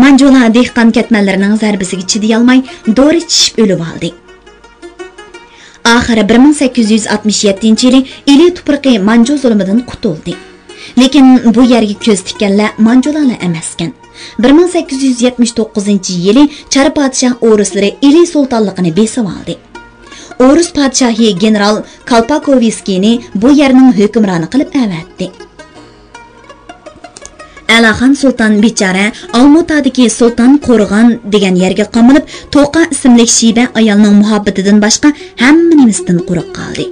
مانجۇلار دېھقان كەتمەنلىرىنىڭ زەربىسىگە چىدىيالماي، دورا چىشىپ ئۆلۈۋالدى. ئاخىرى بىر مىڭ سەككىز يۈز ئاتمىش يەتتىنچى يىلى ئىلى تۇپرىقى مانجۇ زۇلۇمىدىن قۇتۇلدى. لېكىن بۇ يەرگە كۆز تىككەنلەر مانجۇلارلا ئەمەسكەن. بىر مىڭ سەككىز يۈز يەتمىش توققۇزىنچى يىلى چار پادىشاھ ئورۇسلىرى ئىلى سۇلتانلىقىنى بېسىۋالدى. ئورۇس پادىشاھى گېنېرال كالپاكوۋسكىينى بۇ يەرنىڭ ھۆكۈمرانى قىلىپ ئەۋەتتى. ئەلاخان سۇلتان بىچارە ئالمۇتادىكى سۇلتان قورغان دېگەن يەرگە قامىلىپ، توقا ئىسىملىك شىبە ئايالنىڭ مۇھەببىتىدىن باشقا ھەممە نېمىسىدىن قۇرۇق قالدى.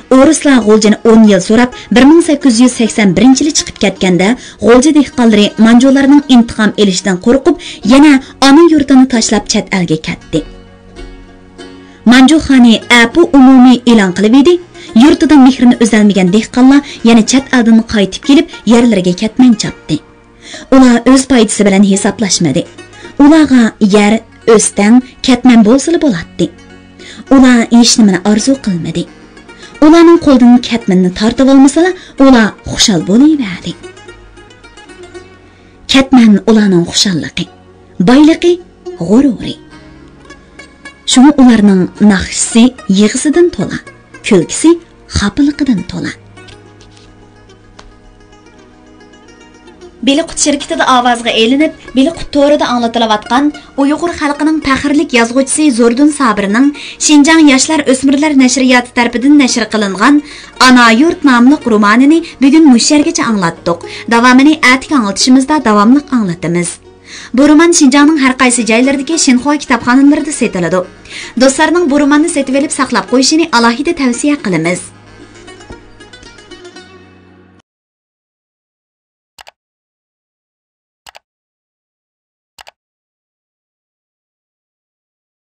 ئورۇسلار غۇلجىنى ئون يىل سوراپ، بىر مىڭ سەككىز يۈز سەكسەن بىرىنچى يىلى چىقىپ كەتكەندە، غۇلجا دېھقانلىرى مانجۇلارنىڭ ئىنتىقام ئېلىشىدىن قورقۇپ، يەنە ئانا يۇرتىنى تاشلاپ چەت ئەلگە كەتتى. مانجۇ خانى ئەپۇ ئومۇمىي ئېلان قىلىۋىدى، يۇرتىدا مېھرىنى ئۈزەلمىگەن دېھقانلار يەنە چەت ئەلدىن قايتىپ كېلىپ، يەرلىرىگە كەتمەن چاپتى. ئۇلار ئۆز پايدىسى بىلەن ھېسابلاشمىدى. ئۇلارغا يەر، ئۆستەڭ، كەتمەن بولسىلا بولاتتى. ئۇلار ھېچنېمىنى ئارزۇ قىلمىدى. ئۇلارنىڭ قولىدىن كەتمەننى تارتىۋالمىسىلا، ئۇلار خۇشال بولۇۋەردى. كەتمەن ئۇلارنىڭ خۇشاللىقى، بايلىقى، غۇرۇرى. شۇڭا ئۇلارنىڭ ناخشىسى يىغىسىدىن تولا، كۈلكىسى خاپىلىقىدىن تولا. بېلىققۇت شىركىتىدە ئاۋازغا ئېلىنىپ، بېلىققۇت تورىدا ئاڭلىتىلىۋاتقان ئۇيغۇر خەلقىنىڭ پەخىرلىك يازغۇچىسى زوردۇن سابىرنىڭ شىنجاڭ ياشلار ئۆسمۈرلەر نەشرىياتى تەرىپىدىن نەشر قىلىنغان ئانا يۇرت ناملىق رومانىنى بۈگۈن مۇشۇ يەرگىچە ئاڭلاتتۇق. داۋامىنى ئەتىكى ئاڭلىتىشىمىزدا داۋاملىق ئاڭلىتىمىز. بۇ رومان شىنجاڭنىڭ ھەر قايسى جايلىرىدىكى شىنخۇا كىتابخانىلىرىدا سېتىلىدۇ. دوستلارنىڭ بۇ روماننى سېتىۋېلىپ ساقلاپ قويۇشىنى ئالاھىدە تەۋسىيە قىلىمىز.